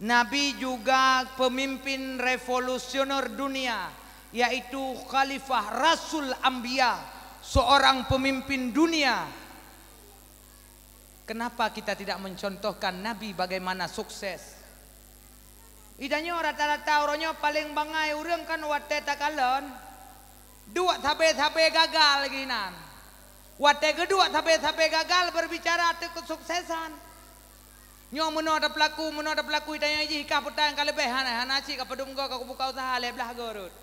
Nabi juga pemimpin revolusioner dunia, yaitu Khalifah Rasul Anbiya, seorang pemimpin dunia. Kenapa kita tidak mencontohkan Nabi bagaimana sukses? Geutanyoe rata-rata uroe nyoe paleng bangai ureueng kan watèe takalon, duek sabe-sabe gagal lagèe nyan. Watèe geuduek sabe-sabe gagal berbicara teuh keusuksesan. Nyoe meunoe tapeulaku, meunoe tapeulaku, geutanyoe jih ka peutan ka leubeh hana, hana cit ka padum goe ka kubuka useuha lhèe blah goe rot.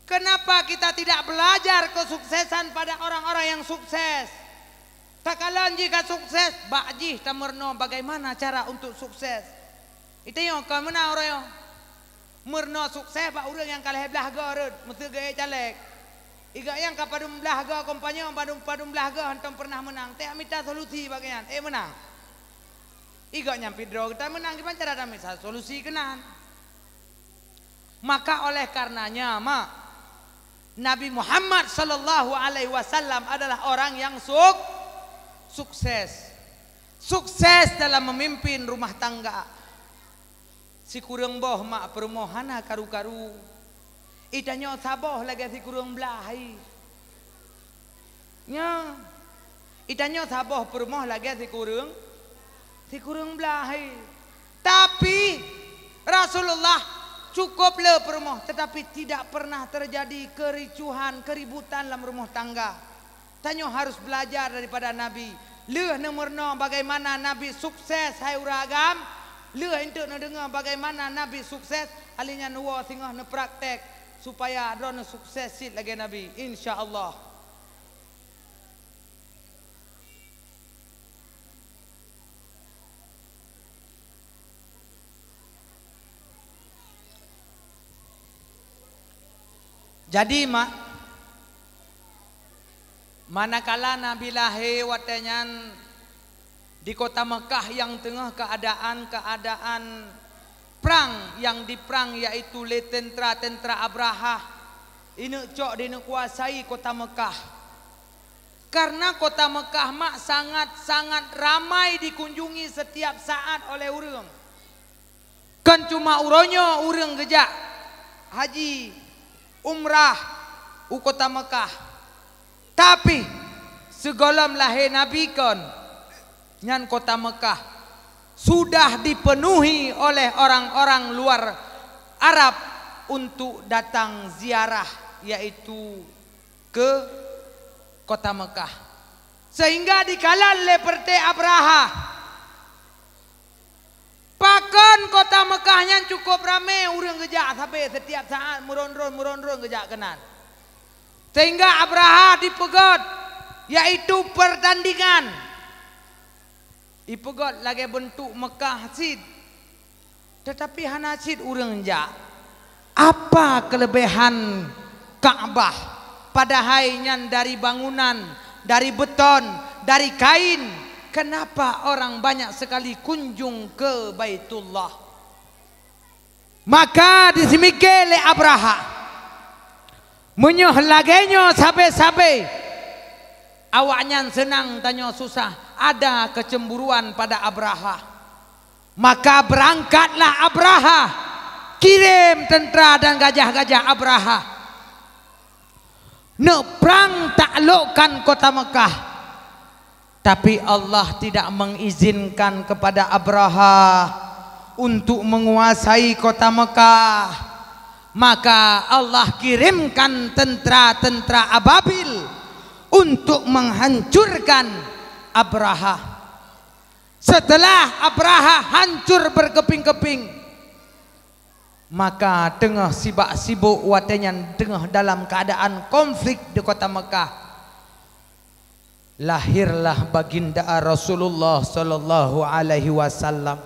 Kenapa kita tidak belajar kesuksesan pada orang-orang yang sukses? Takalon jih ka sukses, bak jih tameurunoe bagaimana cara untuk sukses. Geutanyoe kon meunan uroe nyoe. Meurunoe sukses bak ureueng nyang ka lhèe blah goe rot, meuseu geuék caleg. Igok nyang ka padum blah goe kompanye, padum, padum blah goe hántom peureunah meunang. Teuh mita solusi bak nyan, ék meunang. Igok nyang pih droe geutanyoe meunang, kiban cara tamita solusi keunan. Maka oleh karenanya, mak, Nabi Muhammad sallallahu alaihi wasallam adalah orang yang suk-, sukses. Sukses dalam memimpin rumah tangga. Sikureueng boh mak peurumoh hana karu-karu. Geutanyoe saboh lagèe sikureueng blah hai. Nyoe, geutanyoe saboh peurumoh lagèe sikureueng, sikureueng blah hai. Tapi, Rasulullah cukup le peurumoh, tetapi tidak pernah terjadi kericuhan, keributan lam rumoh tangga. Tanyoe harus belajar daripada Nabi. Lheueh neumeurunoe bagaimana Nabi sukses hai ureueng agam, lheueh eunteuk neudeungoe bagaimana Nabi sukses, ahli nyan woe singoh neupraktek supaya droeneuh sukses cit lagèe Nabi, insya Allah. Jadi, mak, manakala Nabi lahé watèe nyan di kota Meukah nyang teungoh keuadaan-keuadaan prang nyang diprang, yaitu lé teuntra-teuntra Abrahah, ineuk cok di neuk kuasai kota Meukah. Karena kota Mekah mak sangat-sangat ramai dikunjungi setiap saat oleh ureuëng. Kon cuma uroe nyoe ureuëng geujak haji umrah u kota Mekah, tapi sigohlom lahé Nabi kon, nyan kota Mekah sudah dipenuhi oleh orang-orang luar Arab untuk datang ziarah, yaitu ke kota Mekah. Sehingga dikalon lé peureté Abrahah. Pakon kota Mekah nyan cukup ramé ureuëng geujak sabe setiap saat, meuron-ron, meuron-ron geujak keunan. Sehingga Abrahah dipeugét, yaitu pertandingan. Ipeugét lagée beuntuk Mekah cit, tetapi hana cit ureuëng jak. Apa keuleubéhan Ka'bah, padahai nyan dari bangunan, dari beton, dari kain? Kenapa orang banyak sekali kunjung ke Baitullah? Maka disimiké lé Abrahah, meunyoe lagée nyoe sabe-sabe, awaknyan seunang tanyoe susah, ada kecemburuan pada Abrahah. Maka beurangkatlah Abrahah, kirém teuntra dan gajah-gajah Abrahah, neuprang taklukkan kota Mekah. Tapi Allah tidak mengizinkan kepada Abrahah untuk menguasai kota Mekah. Maka Allah kirimkan tentara-tentara ababil untuk menghancurkan Abrahah. Setelah Abrahah hancur berkeping-keping, maka teungoh sibak sibok watée nyan, teungoh dalam keadaan konflik di kota Mekah, lahirlah Baginda Rasulullah sallallahu alaihi wasallam.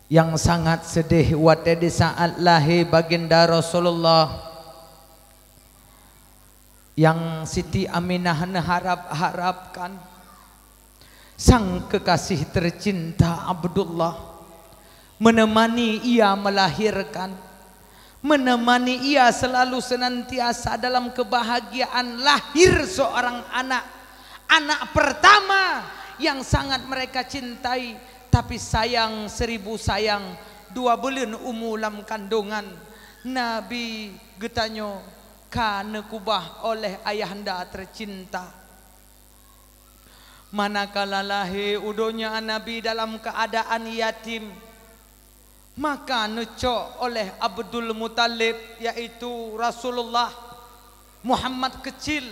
Nyang sangat seudeh, watée di saat lahé Baginda Rasulullah, nyang Siti Aminah neuharab-harabkan, sang kekasih tercinta Abdullah, menemani ia melahirkan, menemani ia selalu senantiasa dalam kebahagiaan lahir seorang anak, anak pertama yang sangat mereka cintai, tapi sayang seribu sayang, dua buleuen umu lam kandongan Nabi geutanyoe ka neukubah oleh ayahanda tercinta. Manakala lahé u donya Nabi dalam keuadaan yatim, maka neucok oleh Abdul Muthalib, yaitu Rasulullah, Muhammad kecil,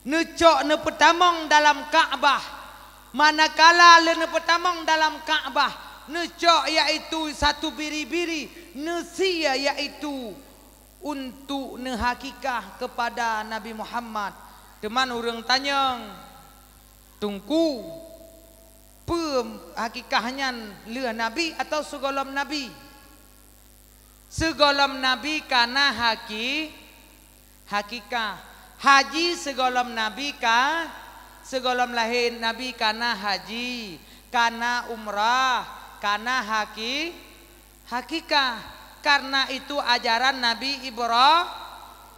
neucok neupeutamong dalam Ka'bah. Manakala lé neupeutamong dalam Ka'bah, neucok, yaitu satu biri-biri, neusie, yaitu untuk neuhakikah kepada Nabi Muhammad. Teuma ureuëng tanyong, Teungku, peue hakikah nyan, lheueh Nabi atawa sigohlom Nabi? Sigohlom Nabi kana haki-, hakikah. Haji sigohlom Nabi ka, sigohlom lahé Nabi kana haji, kana umrah, kana haki-, hakikah, karena itu ajaran Nabi Ibra-,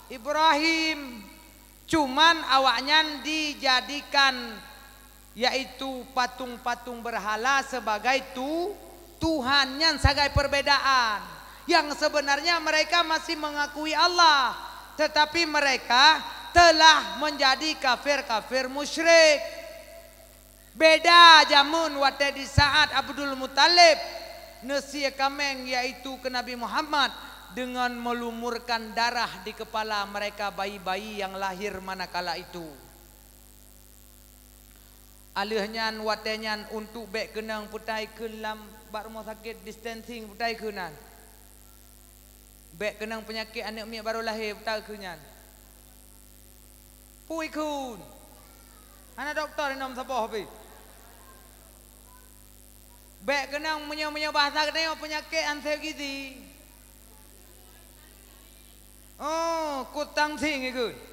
Ibrahim. Cuman awaknyan dijadikan, yaitu patung-patung berhala sebagai tu-, Tuhan, nyan sagai perbedaan. Yang sebenarnya mereka masih mengakui Allah, tetapi mereka telah menjadi kafir-kafir musyrik. Beda jameun watée di saat Abdul Muthalib neusie kaméng, yaitu keu Nabi Muhammad, deungon melumurkan darah di kepala mereka bayi-bayi yang lahir manakala itu. Alheuh nyan, watée nyan untuk bék keunong peutai kheun lam bak rumoh sakét distancing, peutai kheun nan. Bék keunong peunyakét aneuëk miet barô lahé, peutai kheun nyan. Pui kheun. Hana dokto inom saboh pih. Bék keunong meunyoe-meunyoe bahasa geutanyoe peunyakét anseugizi. Oh, kutang sing ikut.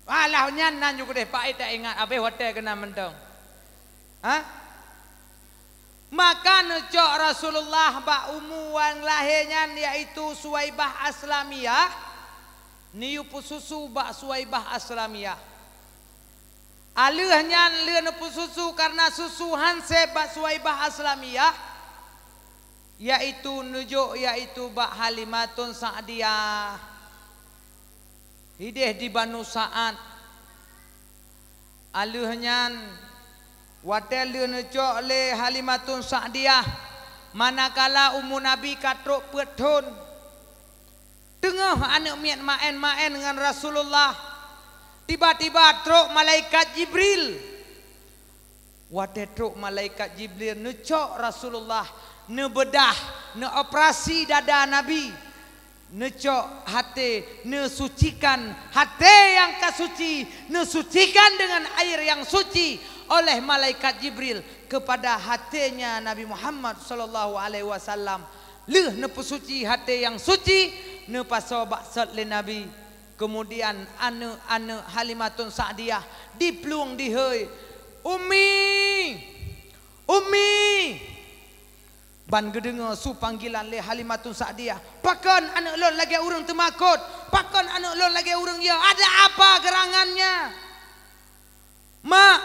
Alah nyan nan ju keudeh paét taingat abéh watée keunan mantong. Ha? Maka neucok Rasulullah bak umu nyang lahé nyan, yaitu Suwaibah Aslamiyah, Neuyue peususu bak Suwaibah Aslamiyah. Aleuh nyan lheueh neupeususu kareuna susu han sép bak Suwaibah Aslamiyah, yaitu neujok yaitu bak Halimatun Sa'diyah, hideh di Banu Sa'ad. Aleuh nyan, watée lheueh neucok lé Halimatun Sa'diyah, manakala umu Nabi ka trok peuet thon, teungoh aneuëk miet maén-maén ngon Rasulullah, tiba-tiba trok malaikat Jibril. Watée trok malaikat Jibril neucok Rasulullah, neubeudah, neuoperasi dada Nabi, neucok até, neusucikan até nyang ka suci, neusucikan deungon air nyang suci oleh malaikat Jibril keupada até nya Nabi Muhammad sallallahu alaihi wasallam. Lheueh neupeusuci até nyang suci, neupasoe bak sot lé Nabi. Keumudian aneuëk-aneuëk Halimatun Sa'diyah diplueng dihôi, "Ummi! Ummi!" Ban geudeungoe su panggilan lé Halimatun Sa'diyah, "Pakon aneuëk lôn lagée ureuëng teumakot? Pakon aneuëk lôn lagée ureuëng yo? Ada apa geurangannya?" "Mak,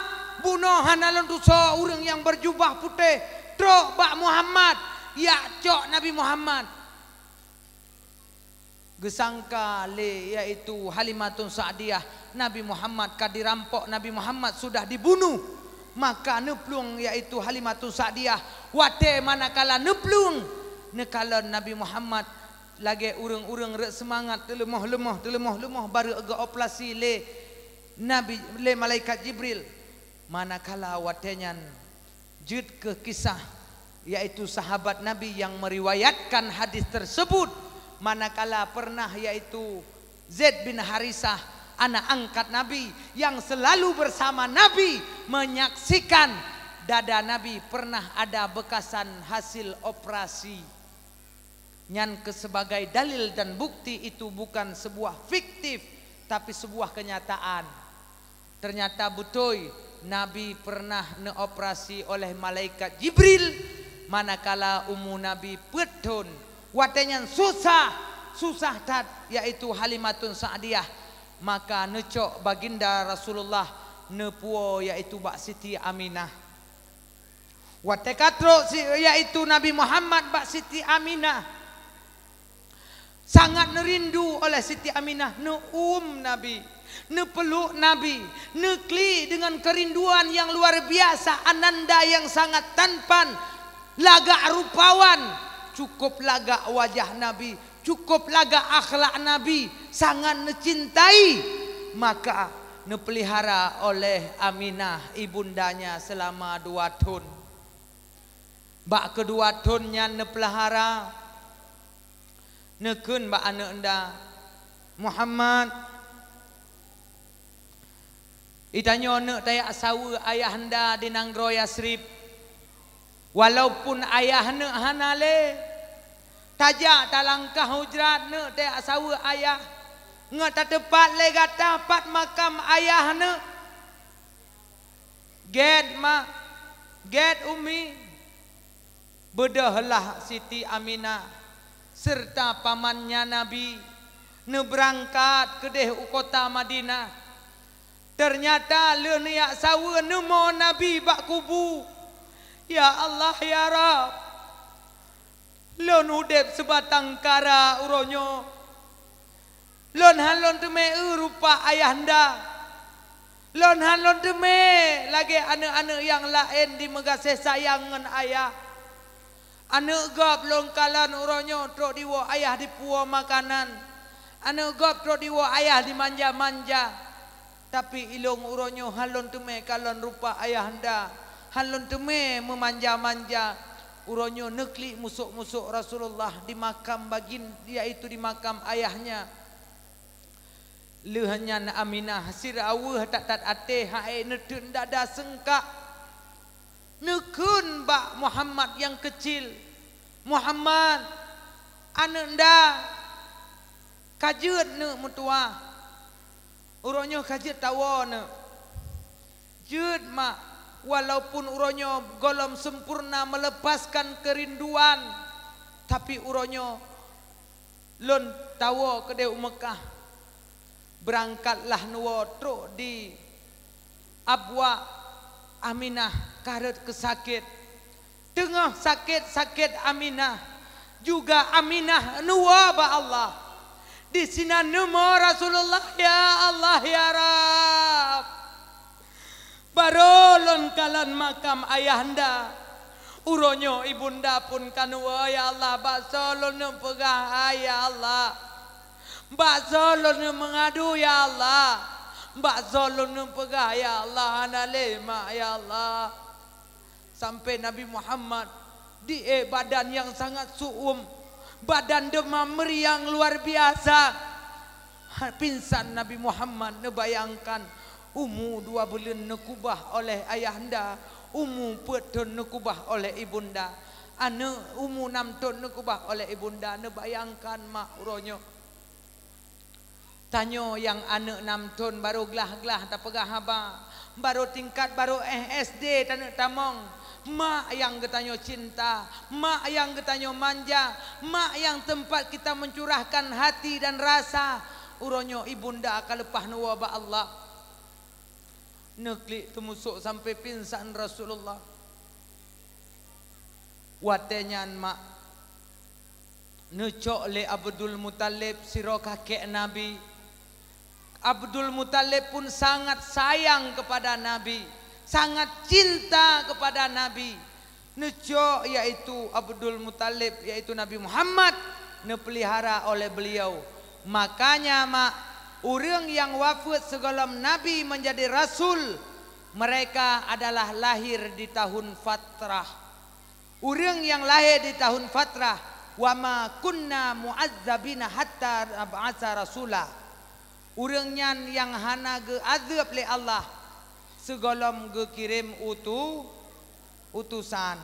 bunoe hana lôn tusoe ureuëng nyang beujubah putéh trok bak Muhammad, jak cok Nabi Muhammad." Geusangka lé yaitu Halimatun Sa'diyah, Nabi Muhammad ka dirampok, Nabi Muhammad sudah dibunuh. Maka neuplueng yaitu Halimatun Sa'diyah, watée manakala neuplueng, neukalon Nabi Muhammad lagée ureuëng-ureuëng rot seumangat, teuleumoh-leumoh, teuleumoh-leumoh, barô geuoperasi lé Nabi, lé malaikat Jibril. Manakala watée nyan, jeuet keu kisah, yaitu sahabat Nabi nyang meuriwayatkan hadis tersebut, manakala pernah, yaitu Zaid bin Harisah, anak angkat Nabi, yang selalu bersama Nabi, menyaksikan dada Nabi pernah ada bekasan hasil operasi. Nyan keu sebagai dalil dan bukti itu bukan sebuah fiktif, tapi sebuah kenyataan. Ternyata beutôi, Nabi pernah neuoperasi oleh malaikat Jibril manakala umu Nabi peuet thon. Watée nyan susah, susah that, yaitu Halimatun Sa'diyah. Maka neucok Baginda Rasulullah neupuwoe, yaitu bak Siti Aminah. Watée ka trok si, yaitu Nabi Muhammad bak Siti Aminah, sangat neurindu oleh Siti Aminah, neuuem Nabi, neupeluk Nabi, neuklik deungon keurinduan nyang luar biasa, ananda nyang sangat tampan, lagak rupawan, cukup lagak wajah Nabi, cukup lagak akhlak Nabi, sangat neucintai, maka neupeulihara oleh Aminah ibundanya seulama dua thon. Bak keudua thon nyan neupeulihara, neukheun bak aneuëk nda, "Muhammad, geutanyoe neuk tajak saweue ayah nda di nanggroe Yasrib. Walaupun ayah neuk hana lé, tajak talangkah hujrat neuk tajak saweue ayah, ngon tateupat lé gata pat makam ayah neuk." "Gét, Mak! Gét, Ummi!" Beudôhlah Siti Aminah seureuta pamannya Nabi neubeurangkat keudeh u kota Madinah. Teunyata lheueh neujak saweue neumoe Nabi bak kubu. Ya Allah, ya Rabb, lôn udeb seubatang kara uroe nyoe. Lôn hán lôn teumé eu rupa ayah nda. Lôn hán lôn teumé lagée aneuëk-aneuëk nyang laén jimeugaséh sayang ngon ayah. Aneuëk gob lôn kalon uroe nyoe trok jiwoe ayah jipuwoe makanan. Aneuëk gob trok jiwoe ayah jimanja-manja. Tapi ilôn uroe nyoe hán lôn teumé kalon rupa ayah nda, hán lôn teumé meumanja-manja. Uroe nyoe neuklik musôk-musôk Rasulullah di makam bagin-, yaitu di makam ayahnya. Lheueh nyan Aminah sira weueh that-that até, hai neuteun dada seungkak. Neukheun bak Muhammad nyang keucil, "Muhammad, aneuëk nda, ka jeuet neuk meutuwah. Uroe nyoe ka jeuet tawoe neuk." "Jeuet, Mak, walaupun uroe nyoe gohlom sempurna meuleupaskan keurinduan, tapi uroe nyoe lôn tawoe keudeh u Meukah. Beurangkatlah neuwoe trok di abwa Aminah ka rhot keu sakét. Teungoh sakét-sakét Aminah, juga Aminah neuwoe bak Allah. Disinan neumoe Rasulullah, "Ya Allah, ya Rabb, barô lôn kalon makam ayahanda. Uroe nyoe ibunda phon ka neuwoe, ya Allah, bak soe lôn neupeugah, hai ya Allah? Bak soe lôn neumeungadu, ya Allah? Bak soe lôn neupeugah, ya Allah, hana lé mak, ya Allah?" Sampai Nabi Muhammad di, eh, badan nyang sangat su'um, badan deumam meriang luar biasa. Ha, pingsan Nabi Muhammad neubayangkan umu dua buleuen neukubah oleh ayahanda, umu peuet thon neukubah oleh ibunda, aneuk umu nam thon neukubah oleh ibunda. Neubayangkan mak uroe nyoe. Tanyoe nyang aneuk nam thon barô glah-glah tapeugah haba, barô tingkat barô S D taneuk tamong. Mak nyang geutanyoe cinta, mak nyang geutanyoe manja, mak nyang teumpat kita mencurahkan hati dan rasa. Uroe nyoe ibunda ka leupah neuwoe bak Allah. Neuklik teumusok sampai pingsan Rasulullah. Watée nyan mak neucok lé Abdul Muthalib sidroe kakek Nabi. Abdul Muthalib pun sangat sayang kepada Nabi, sangat cinta kepada Nabi. Neucok, yaitu Abdul Muthalib, yaitu Nabi Muhammad, neupeulihara oleh beliau. Makanya mak, ureuëng nyang wafeuet sigohlom Nabi menjadi rasul, mereka adalah lahir di tahun fatrah. Ureuëng nyang lahé di tahun fatrah, "Wa ma kunna mu'azzabina hatta nab'atsa rasula." Ureuëng nyan nyang hana geuazeueb lé Allah sigohlom geukirém utu-, utusan.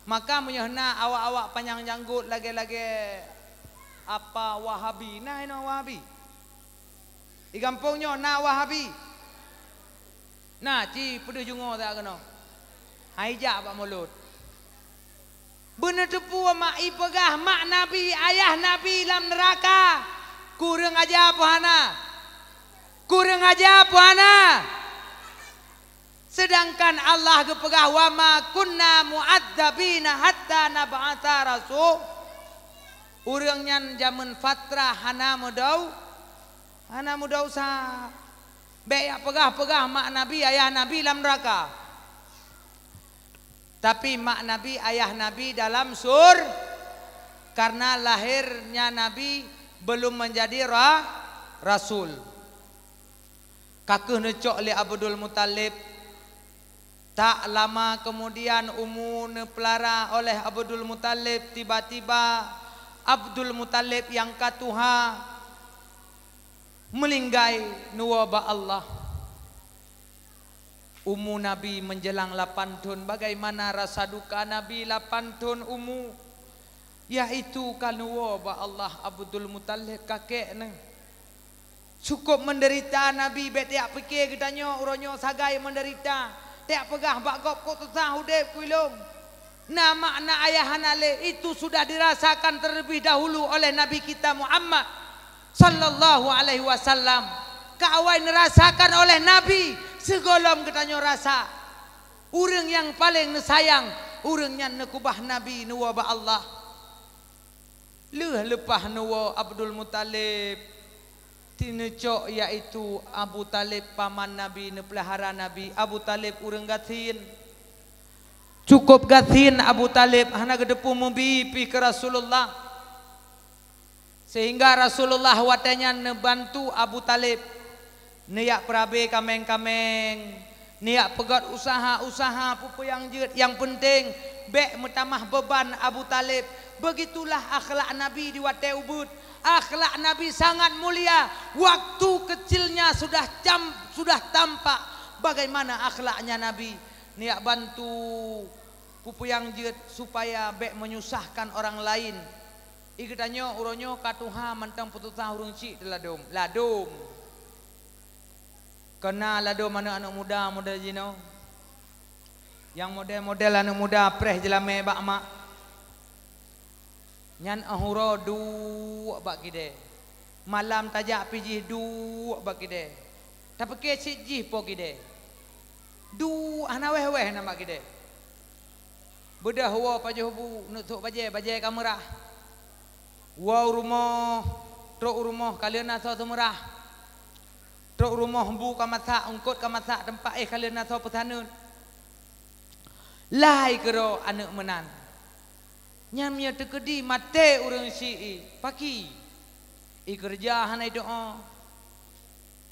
Maka meunyoe na awak-awak panyang janggot lagée-lagée apa Wahabi, na inoe Wahabi? Di gampông nyoe na Wahabi? Na, ci peudeuh jungoe that keunoe. Hai jak bak mulod. Beuneuteupeu mak ipeugah mak Nabi, ayah Nabi lam neuraka. Kureueng aja peu hana? Kureueng aja peu hana? Seudangkan Allah geupeugah, "Wa ma kunna mu'adzabina hatta nab'atsa rasu-," ureuëng nyan jameun fatrah hana meudau-, hana meudausa. Bék jak peugah-peugah mak Nabi, ayah Nabi lam neuraka. Tapi mak Nabi, ayah Nabi dalam sur-, karena lahirnya Nabi belum menjadi ra-, rasul. Ka kheueh neucok lé Abdul Muthalib. Tak lama kemudian umu neupeulara oleh Abdul Muthalib, tiba-tiba Abdul Muthalib nyang ka tuha meulinggai neuwoe bak Allah. Umu Nabi menjelang lapan thon. Bagaimana rasa duka Nabi lapan thon umu? Yaitu ka neuwoe bak Allah Abdul Muthalib kakek neuh. Cukup menderita Nabi, bék tajak pike geutanyoe uroe nyoe sagai menderita. Tajak peugah bak gob kok susah udeb keu ilong. Na mak na ayah hana lé, itu sudah dirasakan terlebih dahulu oleh Nabi kita Muhammad sallallahu alaihi wasallam. Ka awai neurasakan oleh Nabi sigohlom geutanyoe rasa. Ureuëng nyang paleng neusayang, ureuëng nyan neukeubah Nabi neuwoe bak Allah. Lheueh leupah neuwoe Abdul Muthalib, tineucok, yaitu Abu Thalib paman Nabi, neupeulihara Nabi. Abu Thalib ureuëng gasien. Cukup gasien Abu Thalib, hana geuteupeue meubi pih keu Rasulullah. Sehingga Rasulullah watée nyan neubantu Abu Thalib, neujak peurabe kaméng-kaméng, neujak peugét useuha-useuha peue-peue nyang jeuet. Nyang peunteng, bék meutamah beuban Abu Thalib. Beugitulah akhlak Nabi di watée ubeuet. Akhlak Nabi sangat mulia. Waktu kecilnya sudah cam-, sudah tampak bagaimana akhlaknya Nabi. Neujak bantu peue-peue nyang jeuet supaya bék menyusahkan orang lain. I geutanyoe uroe nyoe ka tuha mantong peususah ureuëng chik teuladom. Ladom. Keu na ladom aneuëk-aneuëk muda model jinoe. Nyang model-model aneuëk muda preh jeulamé bak mak. Nyan 'oh uroe duek bak kidée. Malam tajak pih jih duek bak kidée. Tapike cit jih po kidée. Duek hana wéh-wéh na bak kidée. Beudôh woe pajoh bu, neuk sôk bajée, bajée ka meurah. Woe u rumoh, trok u rumoh ka lheueh na soe seumeurah. Trok u rumoh bu ka masak, eungkôt ka masak, teumpat éh ka lheueh na soe peusaneut. Lai keudroe aneuëk meunan. Nyan meunyoe teukeudi maté ureuëng syiek, paki. Ikeureuja hana idoa.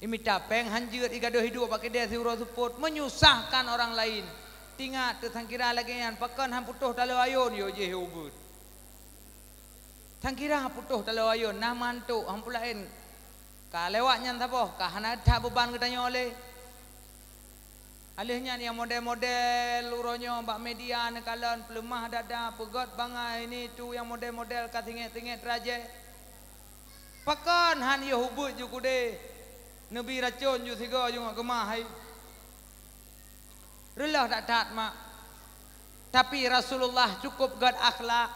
Imita péng hanjeuet, igadoh iduek bak keudée siuroe seupôt, menyusahkan orang lain. Tingat teusangkira lagée nyan, pakon han putôh taloe ayôn yo jih ubeuet. Sangkira putôh taloe ayôn, na mantuk, han peulaén. Ka lewat nyan saboh, ka hana that beuban geutanyoe lé. Alheuh nyan nyang model-model uroe nyoe bak media neukalon peuleumah dada, peugét bangai, ini tu nyang model-model ka singét-singét rajée. Pakon han yoh ubeuet ju keudeh, neubi racon ju sigoe ju ngon keumah hai. Reuloh that-that mak. Tapi Rasulullah cukup gét akhlak.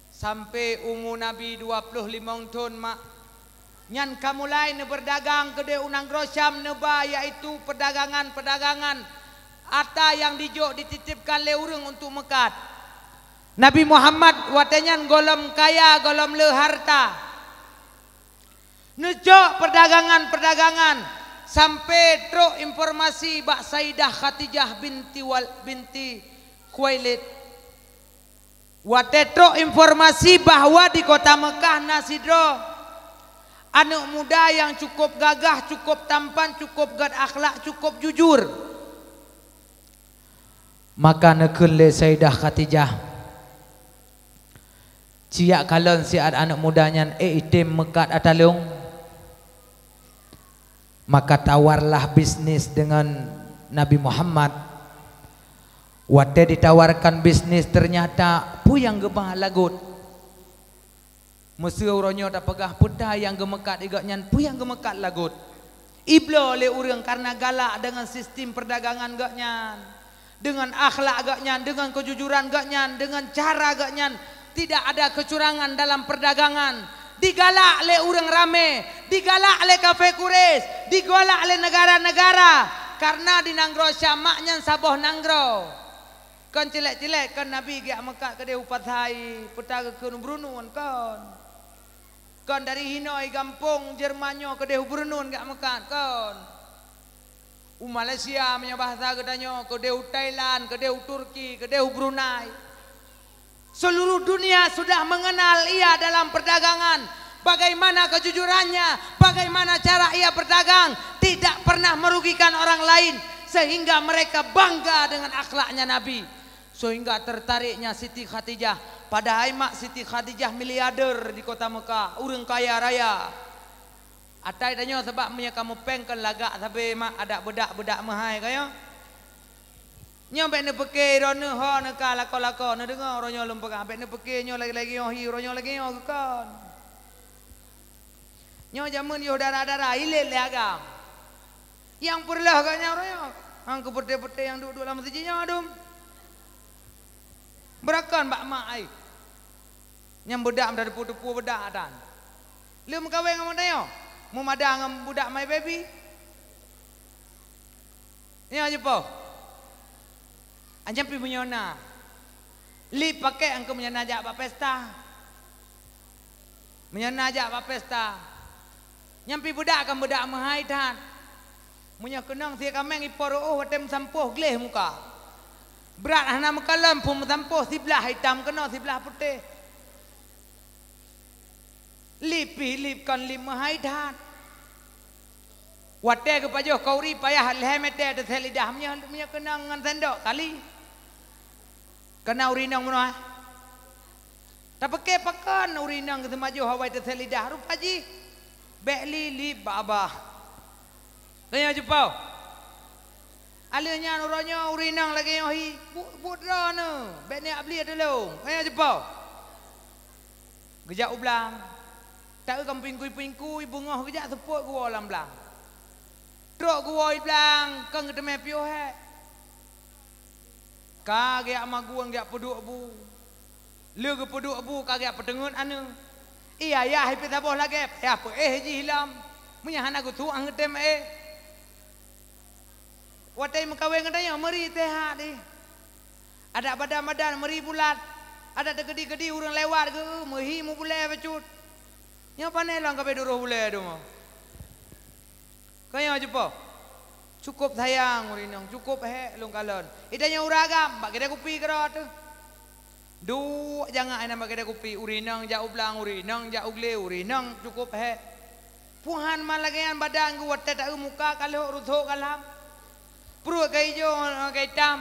Sampai umu Nabi dua ploh limong thon mak, nyan ka mulai neubeudagang keudeh u nanggroe Syam neuba, yaitu peudagangan-peudagangan ata nyang dijok dititipkan lé ureuëng untuk meukat. Nabi Muhammad watée nyan gohlom kaya, gohlom le harta. Neucok peudagangan-peudagangan sampai trok informasi bak Saidah Khadijah binti Wal-, binti Khuwailid. Watée trok informasi bahwa di kota Meukah na sidroe aneuëk muda nyang cukup gagah, cukup tampan, cukup gét akhlak, cukup jujur. Maka neukheun lé Saidah Khadijah, "Ci jak kalon siat aneuëk muda nyan, ék item meukat ata lôn." Maka tawarlah bisnis dengan Nabi Muhammad. Watée ditawarkan bisnis, ternyata peue nyang geuba lagot. Meuseu uroe nyoe tapeugah peue ta nyang geumeukat di gobnyan, peue nyang geumeukat lagot. Ibloe lé ureuëng karena galak deungon sistem peudagangan gobnyan, deungon akhlak gobnyan, deungon keujujuran gobnyan, deungon cara gobnyan. Tidak ada keucurangan dalam peudagangan. Digalak lé ureuëng ramé, digalak lé kafé Quraisy, digalak lé neugara-neugara. Karena di nanggroe Syam mak nyan saboh nanggroe. Kon cilék-cilék, kon Nabi geujak meukat keudeh u pasai, peue ta geukheun u Brunun, kon. Kon dari hinoe gampông Jerman nyoe keudeh u Brunun geujak meukat, kon. U Malaysia meunyoe bahasa geutanyoe, keudeh u Thailand, keudeh u Turki, keudeh u Brunei. Seluruh dunia sudah mengenal ia dalam perdagangan. Bagaimana kejujurannya, bagaimana cara ia berdagang, tidak pernah merugikan orang lain, sehingga mereka bangga dengan akhlaknya Nabi. Sehingga tertariknya Siti Khadijah. Padahai mak Siti Khadijah miliarder di kota Mekah, ureuëng kaya raya. Atai tanyoe sabab meunyoe kamoe péng kon lagak sabe mak adak beudak-beudak meuhai kaya. Nyoe bék neupeuke droeneuh ho neuka lakoe-lakoe, neudeungoe uroe nyoe lôn peugah, bék neupeuke nyoe lagée-lagée nyoe hi, uroe nyoe lagée nyoe geukon. Nyoe jameun yoh dara-dara, ilét lé agam. Nyang peureuloh gobnyan uroe nyoe, nyang keu putéh-putéh nyang duek-duek lam meuseujid nyoe dum. Beurakon bak mak ai. Nyang beudak meutateupeue-teupeue beudak dan. Lheueh meukawen ngon meutanyoe, meumada ngon budak my baby. Nyoe jipoh. Anjang pih meunyoe na. Lip pakék angkeu meunyoe na jak bak pesta. Meunyoe na jak bak pesta. Nyan pih beudak kan beudak meuhai that. Meunyoe keunong sie kaméng ipo reuôh watée meusampôh gleh muka. Brat hana meukalon phon meusampôh siblah itam keunoe siblah putéh. Lip pih lip kon lip meuhai that. Watée geupajoh kauri payah lhée mètè teuthée lidah meunyoe, meunyoe keunong ngon sendok kali. Kana ureuëng inong meunoe. Tapeuke pakon ureuëng inong geuseumajoh awai teuthée lidah rupa jih. Bék li lip bak abah. Tanyoe jipau. Aleuh nyan uroe nyoe ureuëng inong lagée nyoe hi, bu-, buet droeneuh, bék neujak bli tulông. Tanyoe jipau. Geujak u blang. Taeu kan pingkui-pingkui beungoh geujak seupôt geuwoe lam blang. Trok geuwoe i blang, kon geuteumé piôh hék. Ka geujak magun geujak peuduek bu. Lheueh geupeuduek bu ka geujak peuteungeut aneuëk. Iya, yah, ipeusaboh lagée, payah peuéh jih lom. Meunyo hana geutuek, han geutem éh. Watée meukawen geutanyoe, meuri teuhah deh. Adak badan-badan meuri bulat. Adak teukeudi-keudi ureuëng lewat geu, meuhi mubulée bacut. Nyoe pané lom kabe duroh bulée dum. Kayong cupo. Cukup sayang ureuëng inong, cukup hék lôn kalon. Itanyoe ureuëng agam, bak keudée kupi keudroe teuh. Duek jangak inan bak keudée kupi, ureuëng inong jak u blang, ureuëng inong jak u glé, ureuëng inong cukup hék. Puhan ma lagée nyan badan geuh watée taeu muka ka lhok rusok galam. Pruet ka ijo, ka itam.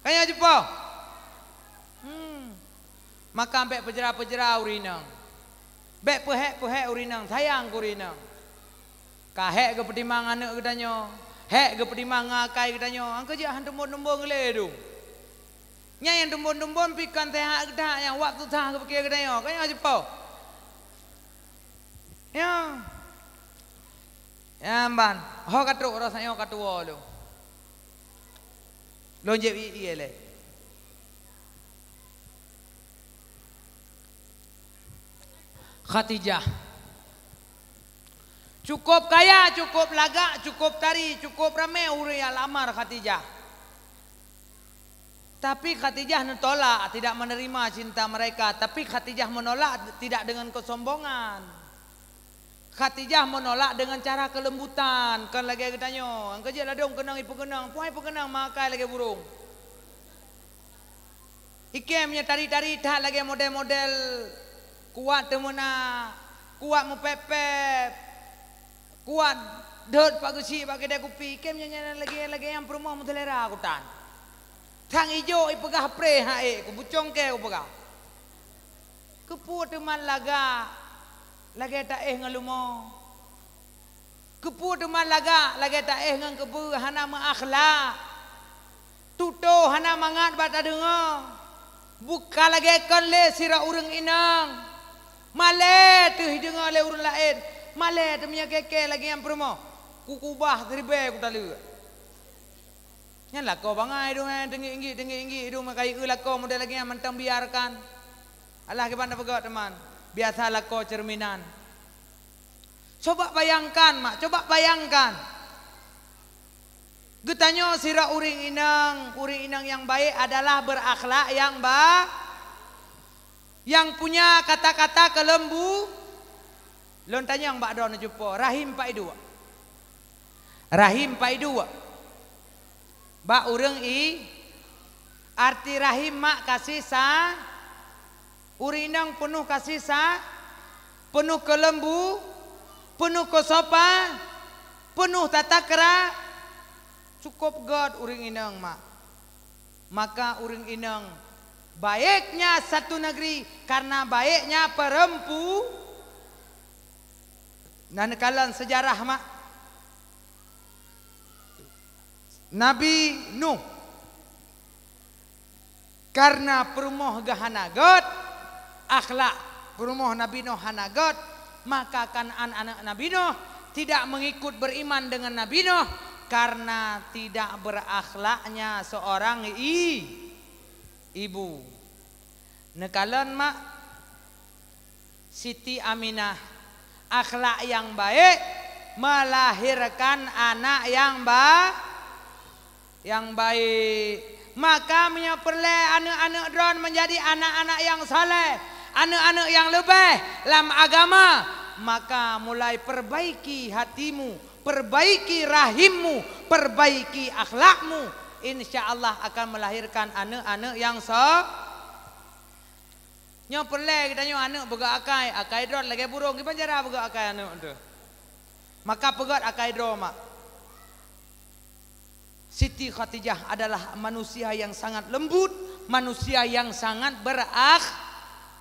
Kayong cupo. Hmm. Maka bék peujra-peujra ureuëng inong. Bék peuhék-peuhék ureuëng inong, sayang keu ureuëng inong. Ka hék geupeutimang aneuëk geutanyoe, hék geupeutimang ngon akai geutanyoe, angkeu jeuet han teumbon-teumbon lé dum. Nyan nyang teumbon-teumbon pih kon teuhah geutanyoe, nyang wak susah geupiké geutanyoe, kayong cupo. Ya. Ya, ban. Ho ka trok rasa nyoe ka tuwo lom. Lôn jép ie-ie lé. Khadijah. Cukup kaya, cukup lagak, cukup tari, cukup ramé ureuëng nyang lamar Khadijah. Tapi Khadijah neutolak, tidak menerima cinta mereka. Tapi Khadijah menolak tidak dengan kesombongan. Khadijah menolak dengan cara kelembutan, kon lagée geutanyoe. Angkeu jeuet ladôm keunong ipeukeunong, puai peukeunong makai lagée burông. Ikém nyoe tari-tari that lagée model-model kuat teumeuna, kuat meupép-pép, kuat dot pak geuchik bak keudée kupi. Ikém nyoe, nyoe lagée, lagée nyang peurumoh meuseulera kutan. Thang ijo ipeugah preh hak ék, kubucong kée kupeugah. Keupeue teuma lagak lagée taéh ngon leumo? Keupeue teuma lagak lagée taéh ngon keubeue hana meuakhlak? Tutoe hana mangat bak tadeungoe. Buka lagée kon lé sidroe ureuëng inong. Malée teuh jideungoe lé ureuëng laén. Malée teuh meunyoe kée-kée lagée nyang peurumoh. Kukubah siribée kutaleuek. Nyan lakoe bangai dong, eh, teunggik-inggik, teunggik-inggik dong, meukayeue lakoe model lagée nyan mantong biarkan. Alah kiban tapeugah teuma, biasa lakoe cerminan. Coba bayangkan, Mak, coba bayangkan. Geutanyoe sidroe ureuëng inong, ureuëng inong nyang baik adalah berakhlak nyang ba-, nyang punya kata-kata keuleumbu-, lôn tanyong bak droeneuh cupo, rahim pai duek. Rahim pai duek. Bak ureuëng i, arti rahim mak kasih sa-, ureuëng inong peunoh kasih sa-, peunoh keuleumbu, peunoh keusopan, peunoh tata keura, cukup gét ureuëng inong mak. Maka ureuëng inong baiknya satu negeri karena baiknya perempu-, nah, neukalon seujarah mak. Nabi Nuh, karena peurumoh geuh hana gét, akhlak peurumoh Nabi Nuh hana gét, maka Kanaan aneuk Nabi Nuh tidak mengikut beriman dengan Nabi Nuh karena tidak berakhlaknya seorang i-, ibu. Neukalon mak, Siti Aminah, akhlak nyang baik melahirkan anak nyang ba-, nyang baik. Maka meunyoe peureulée aneuk-aneuk droen menjadi anak-anak nyang saleh, aneuk-aneuk nyang leubeh lam agama, maka mulai perbaiki hatimu, perbaiki rahimmu, perbaiki akhlakmu, insya Allah akan melahirkan aneuk-aneuk nyang sa-, Nyoe peureulée geutanyoe aneuk peugét akai, akai droe lagée burông, kiban cara peugét akai aneuk teuh. Maka peugét akai droe mak. Siti Khadijah adalah manusia yang sangat lembut, manusia yang sangat berakh-,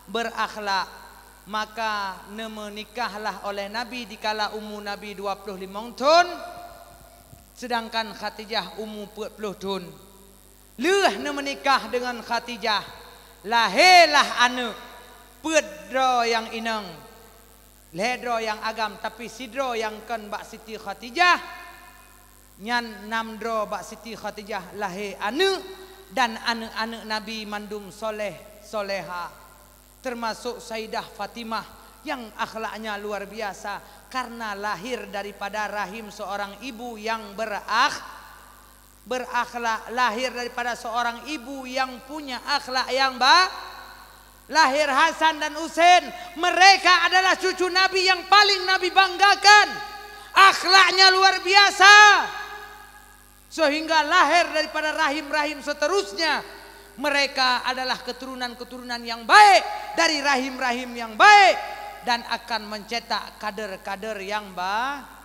berakhlak. Maka neumeunikahlah oleh Nabi dikala umu Nabi dua ploh limong thon, sedangkan Khadijah umu peuet ploh thon. Lheueh neumeunikah deungon Khadijah, lahé lah aneuk, peuet droe nyang inong, lhée droe nyang agam, tapi sidroe nyang kon bak Siti Khadijah, nyan nam droe bak Siti Khadijah lahé aneuk, dan aneuk-aneuk Nabi mandum soleh, soleha. termasuk Saidah Fatimah yang akhlaknya luar biasa karena lahir daripada rahim seorang ibu yang berakh-, berakhlak, lahir daripada seorang ibu yang punya akhlak yang ba-, lahir Hasan dan Husain. Mereka adalah cucu Nabi yang paling Nabi banggakan. Akhlaknya luar biasa. Sehingga lahir daripada rahim-rahim seterusnya, mereka adalah keturunan-keturunan yang baik, dari rahim-rahim yang baik, dan akan mencetak kader-kader yang ba-,